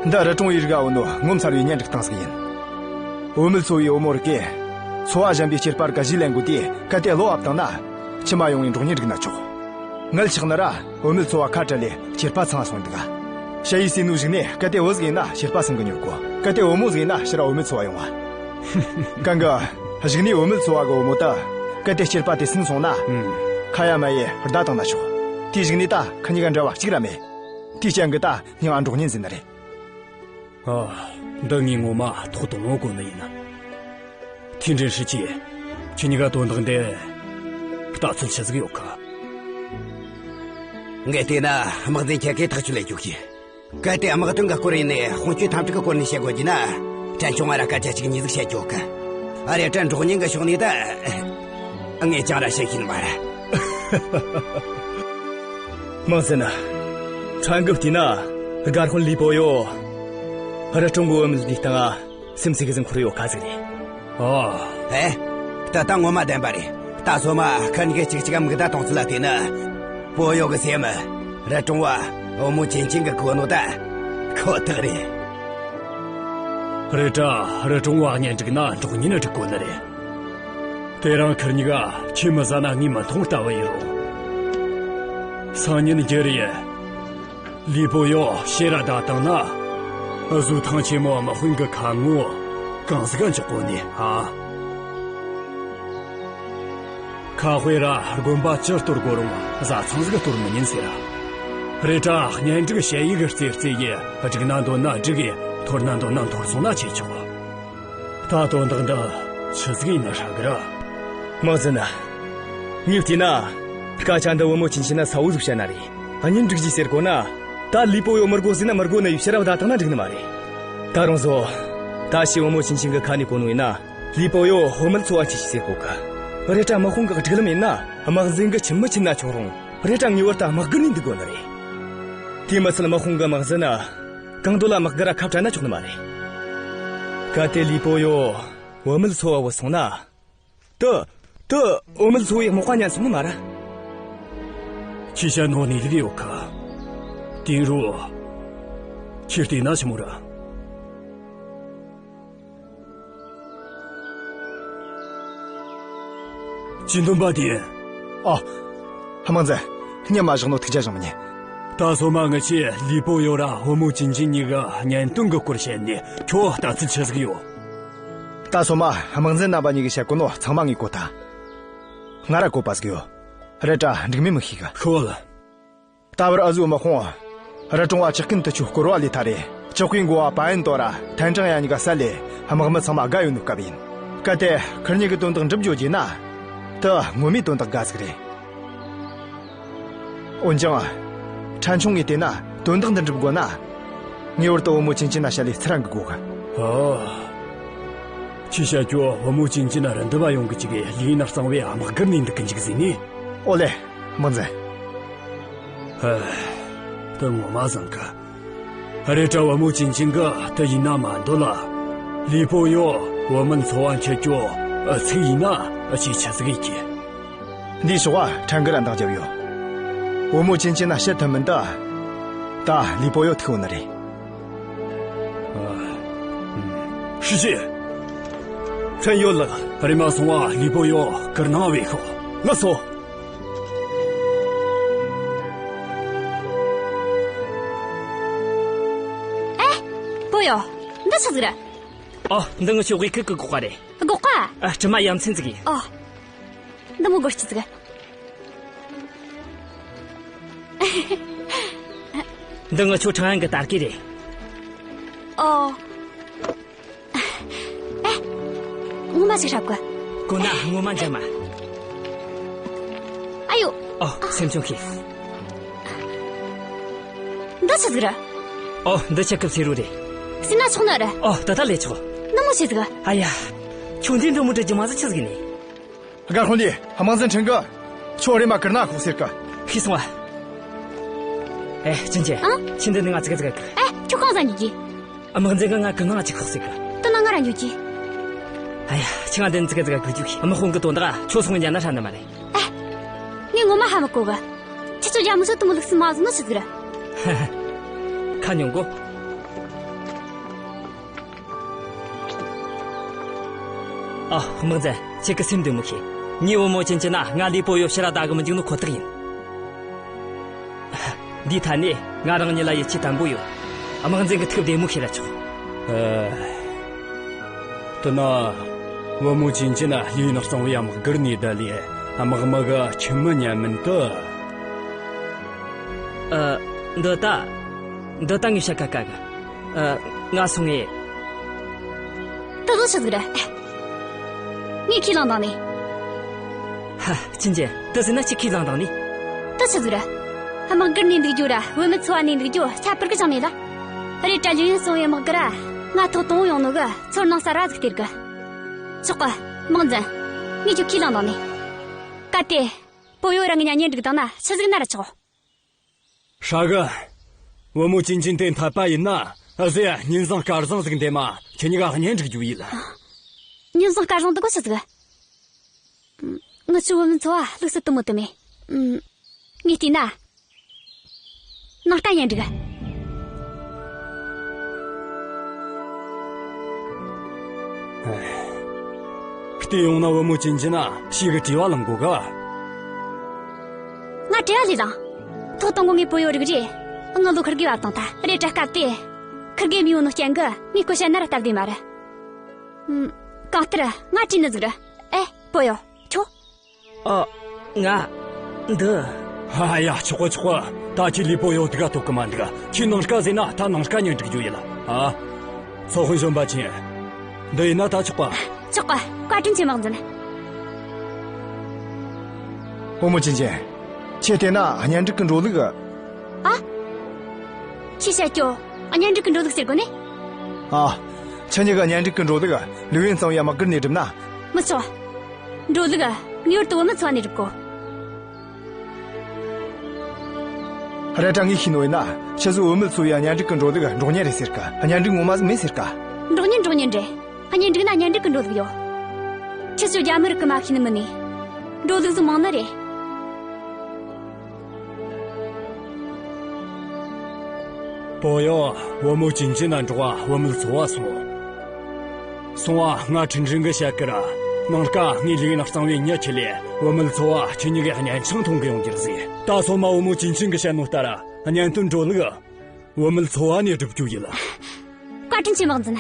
འདི་རི་གྲོང་བའི་རིགས་ཨ་བོ་ནོ་ངོ་མཚར་བའི་གཉེན་སྒྲིག་སྟངས་ཟིག་ཡིན། བུད་མེད་ཚོ་བའི་བུ་མོ་རིགས་ཀས་ཚོ་བ་གཞན་པའི་སྐྱེས་པ་རིགས་གཞིས་ལེན་དགོས་དུས། གལ་ཏེ་བློ་བབ་བཏང་ན། ཁྱིམ་མ་ཡོང་བའི་འགྲོགས་གཉེན་སྒྲིག་ན་ཆོག། མངལ་ཆགས་ནི་ར་བུད་མེད་ཚོ་བ་ཁ་བྲལ་ལས་སྐྱེས་པ་ཚང་སོང་འདུག་ག། ཞ་ཡིས་ཟེར་ནོ་གཞུག་ནས་གལ་ཏེ་བུ་ཟིག་ཡིན་ན་སྐྱེས་པ་སྲུང་གི་ཉོར་གོ། གལ་ཏེ་བུ་མོ་ཟིག་ཡིན་ན་ཕྱིར་ར་བུད་མེད་ཚོ་བ་ཡོང་བ། གང་གི། གཞུག་ནས་བུད་མེད་ཚོ་བ་གི་བུ་མོ་ད། གལ་ཏེ་སྐྱེས་པ་དེ་སྲུང་སོང་ན། ཨུམ། ཁ་ཡ་མ་ཡེ་བརྡ་བཏང་ན་ཆོག། དེའི་གཞུག་ནས་ད་ཁི་གཉིས་ཀ་འབྲེལ་བ་གཅིག་ར་མེད། དེའི་རྐྱེན་གིས་ད་སྙིང་ང་འགྲོགས་གཉེན་ཟེར་ནི་རེད། ཨ། འདི་ངས་ངོ་མ་ཐོག་དང་པོ་གོ་ནི་ཡིན། ཐེན་ཀྲིན་ཧྲི་ཅི། ཁྱེད་གཉིས་ཀ་དོན་དག་འདི་ལྟ་ཚུལ་ཆི་ཟིག་ཡོད་གི། ངས་བལྟས་ན་དམག་འཛིན་ཁྱེད་ཀས་ཐག་གཅོད་ལས་རྒྱུ་གི། གལ་ཏེ་དམག་དོན་གྱི་སྐོར་ཡིན་ནས་དཔུང་སྐྱོད་འཐབ་འཁྲུག་གི་སྐོར་ནས་བཤད་དགོས་རྒྱུ་ན། བྲན་ཆུང་ང་ར་སྐད་ཆ་གཅིག་གཉིས་ཟིག་བཤད་རྒྱུ་གི། ཨ། རེད་དྲ་འགྲོགས་གཉེན་གྱི་ཕྱོགས་ནས་ད། ངས་ཅང་ར་བཤད་ཤེས་ནི་མ་རེད། དམག་འཛིན། ཕྲན་གྱིས་བལྟས་ན། སྒར་དཔོན་ལི་པོ་ཡོ། རི་གྲོང་གི་བུད་མེད་འདིའི་སྟེང་ང་སེམས་སི་གི་ཟིན་ཁུར་ཡོད་ཁ་ཟིག་རེད། ཨོ། ཧེ། ད་ལྟ་ངོ་མ་བདེན་པ་རེད། ད་སོ་མ་ཁ་ཉིན་གི་གཅིག་གཅིག་མིག་ད་གཏོང་ཚུལ་ལ་བལྟས་ན། པོ་ཡོ་གི་སེམས། རི་གྲོང་བ། བུ་མོ་ཅིན་ཅེ་གིས་གོ་ནོ་ད། ཁོ་ཐག་རེད། རེད་དྲ་རི་གྲོང་བ་གཉེན་སྒྲིག་ན་འགྲོགས་ཉིན་སྒྲིག་དགོས་ནི་རེད། དེ་རིང་ཁིར་གཉིས་ཀ་ཁྱོས་མི་ཟ་ན་ངས་མི་འཐུང་ལྟ་བུ་ཡིན་རུང་། སང་ཉིན་རྒྱུ་རེད། ལི་པོ་ཡོ་ཕྱིར་ར་བདའ་བཏང་ན། འུ་ཟོའི་ཐང་ཆེན་མོ་དམག་དཔོན་གི་ཁ་ངོ་གང་ཟིག་ག་འཇོག་གོ་ནི་ཨ། ཁ་དཔེ་ར་དགོན་པ་ཅི་གཏོར་དགོས་རུང་བཟའ་ཚང་ཟིག་གཏོར་མི་ཉན་ཟེར། རེད་དྲ་གཉེན་སྒྲིག་ཞུ་ཡིག་རྩེ་རྩེ་ཡི་སྒྲིག་ན་འདོད་ན་སྒྲིག་གི། འཐོར་ན་འདོད་ན་འཐོར་སོང་ན་བྱེད་ཆོག་ད་དོན་དག་འདི་ཆི་ཟིག་ཡིན་ན་ཧྲ་གི་ར། དམག་འཛིན་ན། ངས་བལྟས་ན། སྐད་ཆ་འདི་བུ་མོ་ཆིན་ཆིན་ན་གསལ་བོ་ཟིག་བཤད་ན་རེད། གཉེན་སྒྲིག་རྒྱུ་ཟེར་གོ་ན། ད་ལི་པོ་ཡོ་མི་དགོས་ཟེར་ན་མི་དགོས་ནི་ཡི་ཕྱིར་ར་བདའ་བཏང་ན་འགྲིག་ནི་མ་རེད། ད་རུང་བཟོ། ད་ཕྱིས་བུ་མོ་ཆིན་ཆིན་གི་ཁ་ནས་གོ་ནོ་ཡིན་ན། ལི་པོ་ཡོ་བུད་མེད་འཚོ་བ་སྐྱེལ་ཟེར་གོ་གི། རེད་དྲ་དམག་དཔུང་གི་སྒྲིག་ལམ་ཡིན་ན། དམག་འཛིན་གི་ཁྱིམ་མི་ཁྱིམ་ན་ཆོག་རུང་། རེད་དྲ་ངེས་པར་དུ་དམག་སྒར་ནས་འདུག་དགོས་ནི་རེད། དེ་མི་ཚད་དམག་དཔུང་གི་དམག་འཛིན་ན། གང་འདོད་ལ་དམག་སྒར་ར་ཁ་བྲལ་ན་ཆོག་ནི་མ་རེད། གལ་ཏེ་ལི་པོ་ཡོ་བུད་མེད་འཚོ་བ་བུད་སོང་ན། དུ། དུ། བུད་མེད་འཚོ་བའི་དམག་པ་ཉན་སོང་ནི་མ་རེད། ཁྱོས་བཤད་ནོ་ནི་ལིག་ཡོད་ཁ། དེ་རུ། ཁྱོས་བལྟས་ན་ཆི་མོ་རེད། ཅི་འདོན་པ་དེ། ཨ། དམག་འཛིན། སྙམ་མ་བཞག་ནོ་ཐུགས་རྒྱལ་བཞེངས་མི་ཉན། ད་སོ་མ་ངི་ཆེ་ལི་པོ་ཡོ་ར་བུ་མོ་ཆིན་ཆིན་གཉིས་ཀ་གཉེན་སྟོན་གི་སྐོར་བཤད་ནས་ཁྱོད་ལྟ་ཚུལ་ཆི་ཟིག་ཡོད། ད་སོ་མ་དམག་འཛིན་རྣམ་པ་གཉིས་ཀྱིས་བཤད་གོ་ནོ་ཚང་མ་ངས་གོ་ཐལ། ང་ར་བཀོད་པ་ཟིག་ཡོད། རེད་དྲ་འགྲིག་མིན་མི་ཤེས་གི། ཤོད། ད་བར་འུ་ཟོའི་དམག་དཔུང་། རི་གྲོང་བ་ཇག་རྐུན་དུ་ཆུ་བསྐོར་བ་ལས་ཐར་རེ། ཇག་པོའི་འགོ་བ་པ་ཡན་ཏོ་ར་ཐན་ཀྲང་ཡ་གཉིས་ཀ་བསད་ལེ། དམག་མི་ཚང་མ་དགའ་ཡོད་ནོ་སྐབས་ཡིན། གལ་ཏེ་ཁིར་གཉིས་ཀྱི་དོན་དག་འགྲུབ་འགྱོ་རྒྱུ་ན། དེ་ངོ་མའི་དོན་དག་དགའ་ཟིག་རེད། འོན་ཀྱང་། ཕྲན་ཆུང་ངས་བལྟས་ན་དོན་དག་འདི་འགྲུབ་དགོས་ན། ངེས་པར་དུ་བུ་མོ་ཆིན་ཆིན་ན་བཤད་ལས་ཚུར་ར་འགུག་དགོས་གི། ཨོ། ཁྱོས་བཤད་རྒྱུ་བུ་མོ་ཆིན་ཆིན་ན་རི་འདབས་ཡོང་གི་ཅིག་ལིའུ་ཡིན་ན་གཙང་བོའི་དམག་སྒར་ནས་འདུག་གི་འཇུག་ཟེར་ནི། ཨོ་ལེ། དམག་འཛིན། ཧ། དེ་ངོ་མ་བཟང་གི། རེད་དྲ་བུ་མོ་ཆིན་ཆིན་གིས་དེ་ཡིན་ན་མ་འདོད་ལ། ལི་པོ་ཡོ་བུད་མེད་འཚོ་བ་འཁྱོལ་རྒྱུ་ཨུ་ཚུགས་ཡིན་ན་ཨུ་ཆོས་ཆི་ཟིག་ཡེད་རྒྱུ། འདིའི་ཕྱོགས་བ་ཕྲན་གིས་ར་འདང་བརྒྱབ་ཡོད། བུ་མོ་ཆིན་ཆིན་ན་བཤད་ཐུབ་མིན་ད། ད་ལི་པོ་ཡོ་ཐུག་ཡོད་ནི་རེད། ཧྲི་ཅི། ཧྲན་ཡོད་ལགས། རེམ་མ་སོང་བ་ལི་པོ་ཡོ་གུར་ནང་བོས་ཤོག་ལགས་སོ། ཨེ། པོ་ཡོ། འདི་ཆི་ཟིག་རེད། ཨོ། འདི་ངི་ཆོའི་དབུས་ཁུལ་གི་སྒོག་པ་རེད། སྒོག་པ། ཨ། དྲི་མ་ཡ་མཚན་ཟིག་ཡིན། ཨོ། འདི་མོ་སྒོར་སྐྱིད་ཟིག་འདི་ངི་ཆོ་ཁྲང་ཨན་གི་དར་གོས་རེད། ཨོ། ཨེ། ངོ་མ་ཞིག་ཧྲ་གི། གོ་ན་ངོ་མ་འཇམ་མ། ཨ་ཡོ། ཨོ། སེམས་ཆུང་གི། འདི་ཆི་ཟིག་རེད། ཨོ། འདི་ཆི་གི་ཕྱི་རུ་རེད། ཟོས་ན་ཆོག་ནི་རེད། ཨོ། ད་ལྟ་ལས་ཆོག་འདི་མོ་ཆི་ཟིག་ཨ་ཡ། ཁྱོད་འདི་འདྲ་མོ་འདྲ་རྒྱུ་མ་ཟིག་ཆི་ཟིག་ནི། སྒར་དཔོན་ལི། དམག་འཛིན་ཁྲིན་གིས་ཁྱོད་རེམ་མ་གུར་ནང་ཤོག་ཟེར་གི། ཤེས་སོང་ཨ། ཨེ། ཅིན་ཅིན། ཨ། ཁྱོད་འདི་ནས་ང་ཙིག་གེ་ཙིག་གེ་གི། ཨེ། ཁྱོད་གང་ཟ་འགྱོ་གི། དམག་འཛིན་གིས་ང་གུར་ནང་ཅིག་ཤོག་ཟེར་གི། དེ་ན་ང་ར་འགྱོ་གི། ཨ་ཡ། ཁྱོས་ང་འདི་ནས་ཙིག་གེ་ཙིག་གེ་གི་རྒྱུག་གི། དམག་དཔུང་གི་དོན་དག་ཁྱོད་སོང་ཉན་ན་ཧྲ་ནི་མ་རེད། ཨེ། ངས་ངོ་མ་ཧ་མི་གོ་གི། ཁྱེད་ཚོ་རྒྱ་མི་ཚོ་དེ་མོ་ལུགས་སྲོལ་མ་བཟོ་ནོ་ཆི་ཟིག་རེད། ཧ་ཧ། ཁ་ཉོན་གོ། ཨ། དམག་འཛིན། ཁྱེད་ཀྱིས་སེམས་བདེ་མོ་བྱོས། ངས་བུ་མོ་ཆིན་ཆིན་ན་ང་ལི་པོ་ཡོ་ཕྱིར་ར་བདའ་གི་མི་འཇུག་ནོ་ཁོ་ཐག་ཡིན། འདིའི་ཐད་ནས་ང་རང་ཉིད་ལ་ཡིད་ཆེས་དམ་པོ་ཡོད། དམག་འཛིན་གྱིས་ཐུགས་བདེ་མོ་བྱས་ར་ཆོག་ཨ། དེ་ན། བུ་མོ་ཆིན་ཆིན་ན་ལིའུ་ཡིན་གཙང་བོའི་དམག་སྒར་ནས་བསྡད་ལས་དམག་མི་གི་ཁྱིམ་མི་ཉན་མིན་དུ། ཨ། འདི་ད། འདི་ད་ངས་བཤད་ཁ་དཀའ་གི། ཨ། ང་སོང་ངས། དེ་ཟོ་ཆི་ཟིག་རེད། ངས་ཁས་བླངས་བཏང་ནི། ཧ། ཅིན་ཅིན། དེ་ཟེར་ན་ཁྱོས་ཁས་བླངས་བཏང་ནི། དེ་ཆི་ཟིག་རེད། དམག་སྒར་ནས་འདུག་རྒྱུ་ར་བུད་མེད་འཚོ་བ་ནས་འདུག་རྒྱུ་ཁྱད་པར་གི་ཅང་མེད་ལ། རེད་དྲ་ལིའུ་ཡིན་གཙང་བོའི་དམག་སྒར་ར་ང་ཐོག་དང་པོ་ཡོང་ནོ་གི་ཚོར་སྣང་གསར་བ་ཟིག་སྟེར་གི། ཆོག་གི། དམག་འཛིན། ངས་ཁྱོད་ཁས་བླངས་བཏང་ནི། གལ་ཏེ། པོ་ཡོ་ར་ངེད་གཉིས་གཉེན་སྒྲིག་བཏང་ན་ཆི་ཟིག་ན་ར་ཆོག་ཧྲ་གི། བུ་མོ་ཆིན་ཆིན་དེ་འཐད་པ་ཡིན་ན། འུ་ཟོས་ཉིན་བཟང་སྐར་བཟང་ཟིག་འདེམས་མ་ཁྱེད་གཉིས་ཀ་གཉེན་སྒྲིག་རྒྱུ་ཡིན། ཉིན་བཟང་སྐར་བཟང་དེ་གོ་ཆི་ཟིག་ངི་ཆོའི་བུད་མེད་འཚོ་བ་ལུགས་སྲོལ་དེ་མོ་དེ་མེད། ངས་བལྟས་ན། ནངས་ཀ་གཉེན་སྒྲིག་ཧེ། བལྟས་ཡོང་ན་བུ་མོ་ཅིན་ཅིན་ན་ཤི་གི་བྲེལ་བ་ལངས་གོ་ག། ང་བྲེལ་བ་ལས་ལངས། ཐོག་དང་པོ་ངས་པོ་ཡོ་རིག་རེ། ང་ལོ་ཁུར་གེ་བབ་དང་ཐ་རེ་དྲ་སྐབས་དེ། ཁུར་གེ་མི་ཡོང་ནོ་རྐྱེན་གི་ངས་ཁོ་བཤད་ན་ར་སྟབས་བདེ་མ་རེད། ཨུམ། གང་ལྟར་ང་བྲིས་ནི་ཟིག་རེད། ཨེ། པོ་ཡོ། ཁྱོད། ཨ། ང་། འདི། ཧ་ཡ། ཆོག་གི་ཆོག་གི། ད་ཁྱོས་ལི་པོ་ཡོ་དགའ་ཐོབ་གི་མ་འདུག། ཁྱོས་ནངས་ཀ་ཟེར་ན་ད་ནངས་ཀ་གཉེན་སྒྲིག་རྒྱུ་ཡིན་ལ། ཨ། ཚོ་དཔོན་གཞོན་པ་ཅན། འདི་ཡིན་ན་ད་ཆོག་ག། ཆོག་གི། བཀའ་དྲིན་ཆེ་དམག་འཛིན། བུ་མོ་ཅིན་ཅིན། ཁྱོས་བལྟས་ན་གཉེན་སྒྲིག་གི་འགྲོ་ལུགས། ཨ། ཁྱོས་བཤད་རྒྱུ། གཉེན་སྒྲིག་གི་འགྲོ་ལུགས་ཟེར་གོ་ནི། ཨ། ཁྱེད་གཉིས་ཀ་གཉེན་སྒྲིག་གི་འགྲོ་ལུགས་ལུས་ཡུན་གཙང་བོའི་དམག་སྒར་ནས་སྒྲུབ་ན། མི་ཆོག། འགྲོ་ལུགས་ངེས་པར་དུ་བུད་མེད་ཚོ་བ་ནས་སྒྲུབ་དགོས། རེད་དྲ་ངས་ཤེས་ནོ་ཡིན་ན་ཁྱེད་ཚོས་བུད་མེད་ཚོ་བའི་གཉེན་སྒྲིག་གི་འགྲོ་ལུགས་འགྲོ་གཉེན་རེད་ཟེར་གི། གཉེན་སྒྲིག་ངོ་མ་ཟིག་མེད་ཟེར་གི། འགྲོ་གཉེན་འགྲོ་གཉེན་རེད། གཉེན་སྒྲིག་ན་གཉེན་སྒྲིག་གི་འགྲོ་ལུགས་ཡོད། ཁྱེད་ཚོས་རྒྱ་མི་རིགས་གི་མ་ཤེས་ནི་མིན་ནི། འགྲོ་ལུགས་ཟིག་མང་ནི་རེད། པོ་ཡོ། བུ་མོ་ཅིན་ཅིན་ན་འགྲོགས་བུད་མེད་ཚོ་བ་སོང་། སོང་བ་ང་ཁྲིན་ཁྲིན་གི་བཤད་གི་ར། ནངས་ཀ་ངས་ལུས་ཡུན་གཙང་བོའི་མྱི་ཁྲིད་ལས་བུད་མེད་ཚོ་བ་ཁྱེད་གཉིས་ཀའི་གཉེན་ཆང་འཐུང་གི་ཡོང་རྒྱུ་རེད་ཟེར། ད་སོ་མ་བུ་མོ་ཅིན་ཅིན་གི་བཤད་ནོ་ལྟར་གཉེན་སྟོན་འགྲོ་ལུགས་བུད་མེད་ཚོ་བ་ནས་སྒྲུབ་རྒྱུ་ཡིན་ལ། བཀའ་དྲིན་ཆེ་དམག་འཛིན།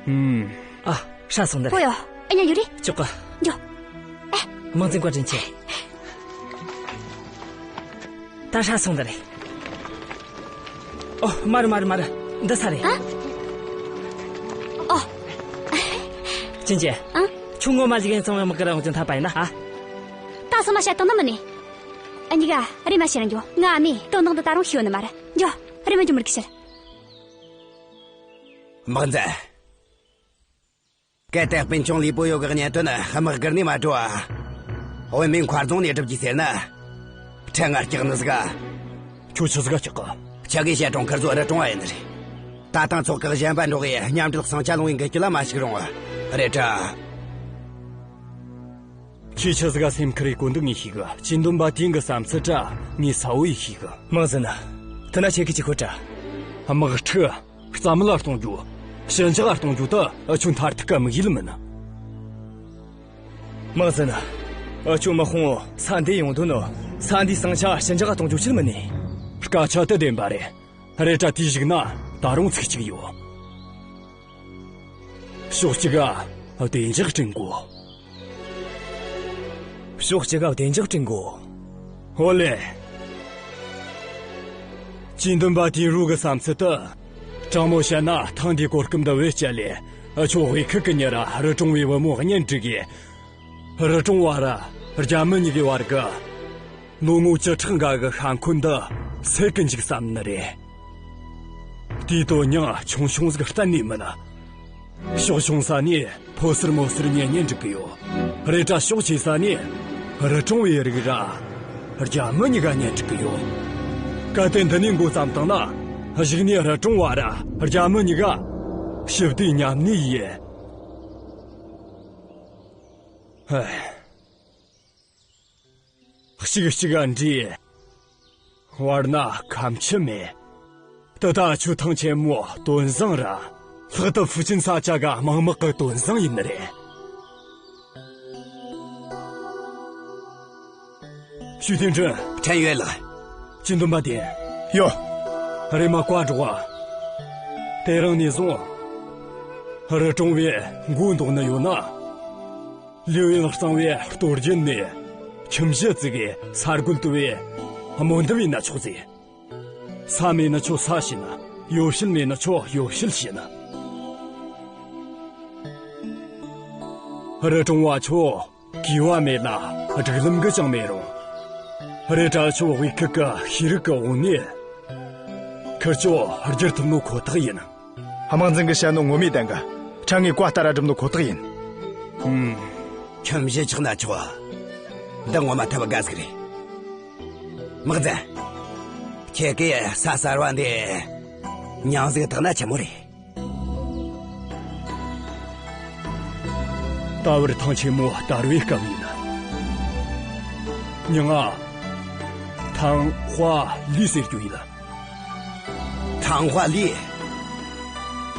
ཨུམ། ཨ། ཧྲ་སོང་ད། པོ་ཡོ། ཨ་ཉ་ཡོད་རེད། ཅོག་ག། འགྱོ། ཨེ། དམག་འཛིན་བཀའ་དྲིན་ཆེ། ད་ཧྲ་སོང་ད་རེད། ཨོ། མ་རེད་མ་རེད་མ་རེད། འདི་ས་རེད། ཨ། ཨོ། ཅིན་ཅིན། ཨ། ཁྱོད་ངོ་མ་ལུས་ཡུན་གཙང་བོའི་དམག་སྒར་ར་ཡོང་རྒྱུ་འཐད་པ་ཡིན་ན་ཨ། ད་སོ་མ་བཤད་བཏང་ནི་མིན་ནི། འུ་གཉིས་ཀ་རེམ་མ་ཕྱིར་འགྱོ། ང་ཨ་མས་དོན་དག་འདི་ད་རུང་ཤེས་ཡོད་ནི་མ་རེད། འགྱོ། རེམ་མ་འགྱོ་མི་རིགས་ཤིག། དམག་འཛིན། གལ་ཏེ་སྤུན་ཆུང་ལི་པོ་ཡོ་གི་གཉེན་སྟོན་དམག་སྒར་ནས་མ་འགྲོ་བ། བུད་མེད་མཁར་རྫོང་ནས་སྒྲུབ་རྒྱུ་ཟེར་ན། ཁྲལ་ང་སྐྲག་ནི་ཟིག་ག། ཁྱོད་ཆི་ཟིག་ག་སྐྲག་གི། ཁྱེད་ཀྱི་བཤད་གྲོང་ཁུར་ཚོ་རི་གྲོང་བ་ཡིན་ནི་རེད། ད་ཐེངས་ཚོགས་ཁག་གཞན་པ་འགྲོགས་ཡས་མཉམ་འབྲེལ་ཟིང་ཆ་སློང་བའི་འགུལ་སྐྱོད་ལ་མ་ཞུགས་རུང་། རེད་དྲ། ཁྱོས་ཆི་ཟིག་ག་སེམས་ཁུར་ཡེད་གོ་འདུག་ངས་ཤེས་གི། ཅིན་འདོན་པ་དེ་གི་བསམ་ཚུལ་དྲ་ངས་གསལ་བོ་ཡེ་ཤེས་གི། དམག་འཛིན། དེ་ན་ཁྱེད་ཀྱིས་ཅི་གོ་དྲ། དམག་འཁྲུག་རྩ་མེད་ལ་གཏོང་རྒྱུ། ཞི་འཇགས་གཏོང་རྒྱུ་དེ་འུ་ཆོའི་མཐར་ཐུག་གི་དམིགས་ཡུལ་མིན། དམག་འཛིན། འུ་ཆོ་དམག་དཔུང་ས་འདིར་ཡོང་དོན་ནི་ས་འདིའི་ཟིང་ཆ་ཞི་འཇགས་གཏོང་རྒྱུ་ཆེད་མིན་ནི། སྐད་ཆ་དེ་བདེན་པ་རེད། རེད་དྲ་དེའི་གཞུག་ན་ད་རུང་ཚིག་གཅིག་ཡོད། ཕྱོགས་གཅིག་ག་བདེ་འཇགས་བསྐྲུན་དགོས། ཕྱོགས་གཅིག་ག་བདེ་འཇགས་བསྐྲུན་དགོས། ཧོ་ལེ། ཅིན་འདོན་པ་དེ་རུ་གི་བསམ་ཚུལ་དེ། དྲང་མོ་བཤད་ན་ཐེངས་འདིའི་གོ་སྐབས་འདི་བེད་སྤྱད་ལས། འུ་ཆོ་དབུས་ཁུལ་གི་མྱི་ར་རི་གྲོང་བའི་བུ་མོ་གཉེན་སྒྲིག་གིས། རི་གྲོང་བ་ར་རྒྱ་མི་གཉིས་ཀའི་བར་གི་ལོ་ངོ་བཅུ་ཕྲག་འགའ་གི་ཤ་འཁོན་འདི་སེལ་གི་འཇུག་བསམ་ནི་རེད། དེའི་དོན་སྙིང་ཆུང་ཆུང་ཟིག་གཏན་ནས་མིན། ཕྱོགས་ཆུང་ས་ནས་ཕོ་གསར་མོ་གསར་གཉེན་ཉེ་འགྲིག་གི་ཡོད། རེད་དྲ་ཕྱོགས་ཆེ་ས་ནས་རི་གྲོང་བའི་རིགས་ར་རྒྱ་མི་གཉིས་ཀ་གཉེན་སྒྲིག་གི་ཡོད། གལ་ཏེ་འདི་ནས་འགོ་བརྩམས་བཏང་ན་གཞུག་ནས་རི་གྲོང་བ་ར་རྒྱ་མི་གཉིས་ཀ་ཞི་བདེ་མཉམ་གནས་ཡིན། ཧེ། གཅིག་གཅིག་ག་འདྲེས། བར་ན་ཁ་མཆུ་མེད། དེ་ད་ཆོ་ཐང་ཆེན་མོ་དོན་བཟང་ར། ལྷག་ཏུ་ཧྥུ་ཅན་ས་ཆ་ག་དམངས་དམག་གི་དོན་བཟང་ཡིན་ནི་རེད། ཞུས་ཐེན་ཁྲིན། ཕྲན་ཡོད་ལགས། ཅི་འདོན་པ་དེ། ཡོད། རེམ་མ་བཀའ་སྒྲོགས་པ། དེ་རིང་ནས་བཟུང་། རི་གྲོང་བའི་མགོ་འདོགས་ནི་ཡོད་ན། ལིའུ་ཡིན་གཙང་བོའི་སྟོད་རྒྱུད་ནས་ཁྱིམ་གཞི་བཙུགས་གི་ས་རྒོད་བཏབ་བས་སྨོན་འདེབས་ཡེད་ན་ཆོག་ཟེར། ས་མེད་ནི་ཆོ་ས་བྱིན། ཡོ་བྱད་མེད་ནི་ཆོ་ཡོ་བྱད་བྱིན། རི་གྲོང་བ་ཆོ་གུས་པ་མེད་ལ་སྒྲིག་ལམ་གི་ཅང་མེད་རུང་། རེད་དྲ་ཆོ་དབུས་ཁུལ་གི་ཤེས་རིག་གི་འོག་ནས་ཁུར་ཆོ་བསྒྱུར་ཐུབ་ནོ་ཁོ་ཐག་ཡིན། དམག་འཛིན་གྱིས་བཤད་ནོ་ངོ་མས་བདེན་གི། ཕྲན་ངས་བཀའ་ལྟར་ར་སྒྲུབ་ནོ་ཁོ་ཐག་ཡིན། ཧུམ། ཁྱིམ་གཞི་ཆགས་ན་ཆོག། འདི་ངོ་མ་ཐབས་དགའ་ཟིག་རེད། དམག་འཛིན། ཁྱེད་ཀྱིས་ས་གསར་བ་འདི་མྱིང་ཟིག་བཏགས་ན་ཆི་མོ་རེད། ད་བར་ཐང་ཆེན་མོ་དར་བའི་སྐབས་ཡིན། མྱིང་ང་ཐང་ཧྭ་ལི་ཟེར་རྒྱུ་ཡིན། ཐང་ཧྭ་ལི།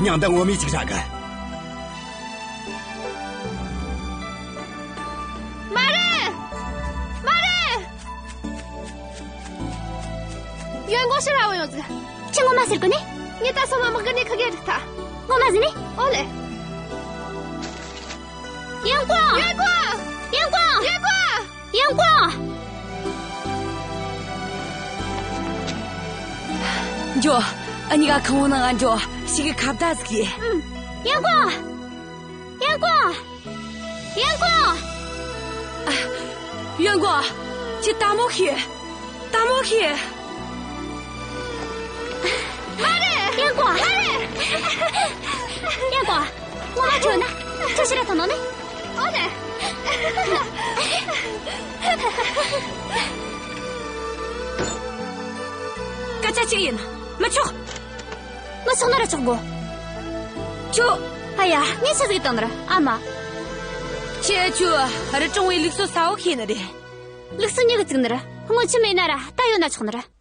མྱིང་འདི་ངོ་མས་ཅིག་ཧྲ་གི། ཡོན་ཀོང་ཕྱིར་ར་བུད་ཡོང་ཟིག་ཁྱོས་ངོ་མ་ཟེར་གོ་ནི། ངས་ད་སོ་མ་དམག་སྒར་ནས་ཁ་གེ་རིག་ཐལ། ངོ་མ་ཟེར་ནི། ཨོ་ལེ། ཡོན་ཀོང་། ཡོན་ཀོང་། ཡོན་ཀོང་། ཡོན་ཀོང་། ཡོན་ཀོང་། འགྱོ། འུ་གཉིས་ཀ་ཁང་བའི་ནང་ང་འགྱོ། ཞེ་གི་ཁ་བརྡ་ཟིག་གི། ཨུམ། ཡོན་ཀོང་། ཡོན་ཀོང་། ཡོན་ཀོང་། ཨ། ཡོན་ཀོང་། ཁྱོས་ལྟད་མོ་ཤེས། ལྟད་མོ་ཤེས། མ་རེད། ཡོན་ཀོང་། མ་རེད། ཡོན་ཀོང་། ངོ་མ་ཁྱོད་ན། ཁྱོད་ཕྱིར་ར་ཐོན་ནོ་ནི། ཨོ་ལེ། སྐད་ཆ་གཅིག་ཡིན། མི་ཆོག་མི་ཆོག་ན་ར་ཆོག་གོ། ཁྱོད། ཨ་ཡ། ངས་ཆི་ཟིག་བཏང་ནི་རེད། ཨ་མ། ཁྱེད་ཆོ་རི་གྲོང་བའི་ལུགས་སྲོལ་གསལ་བོ་ཤེས་ནི་རེད། ལུགས་སྲོལ་མྱི་གིས་བཙུགས་ནི་རེད། སྔོན་ཆད་མེད་ན་ར་ད་ཡོད་ན་ཆོག་ནི་རེད།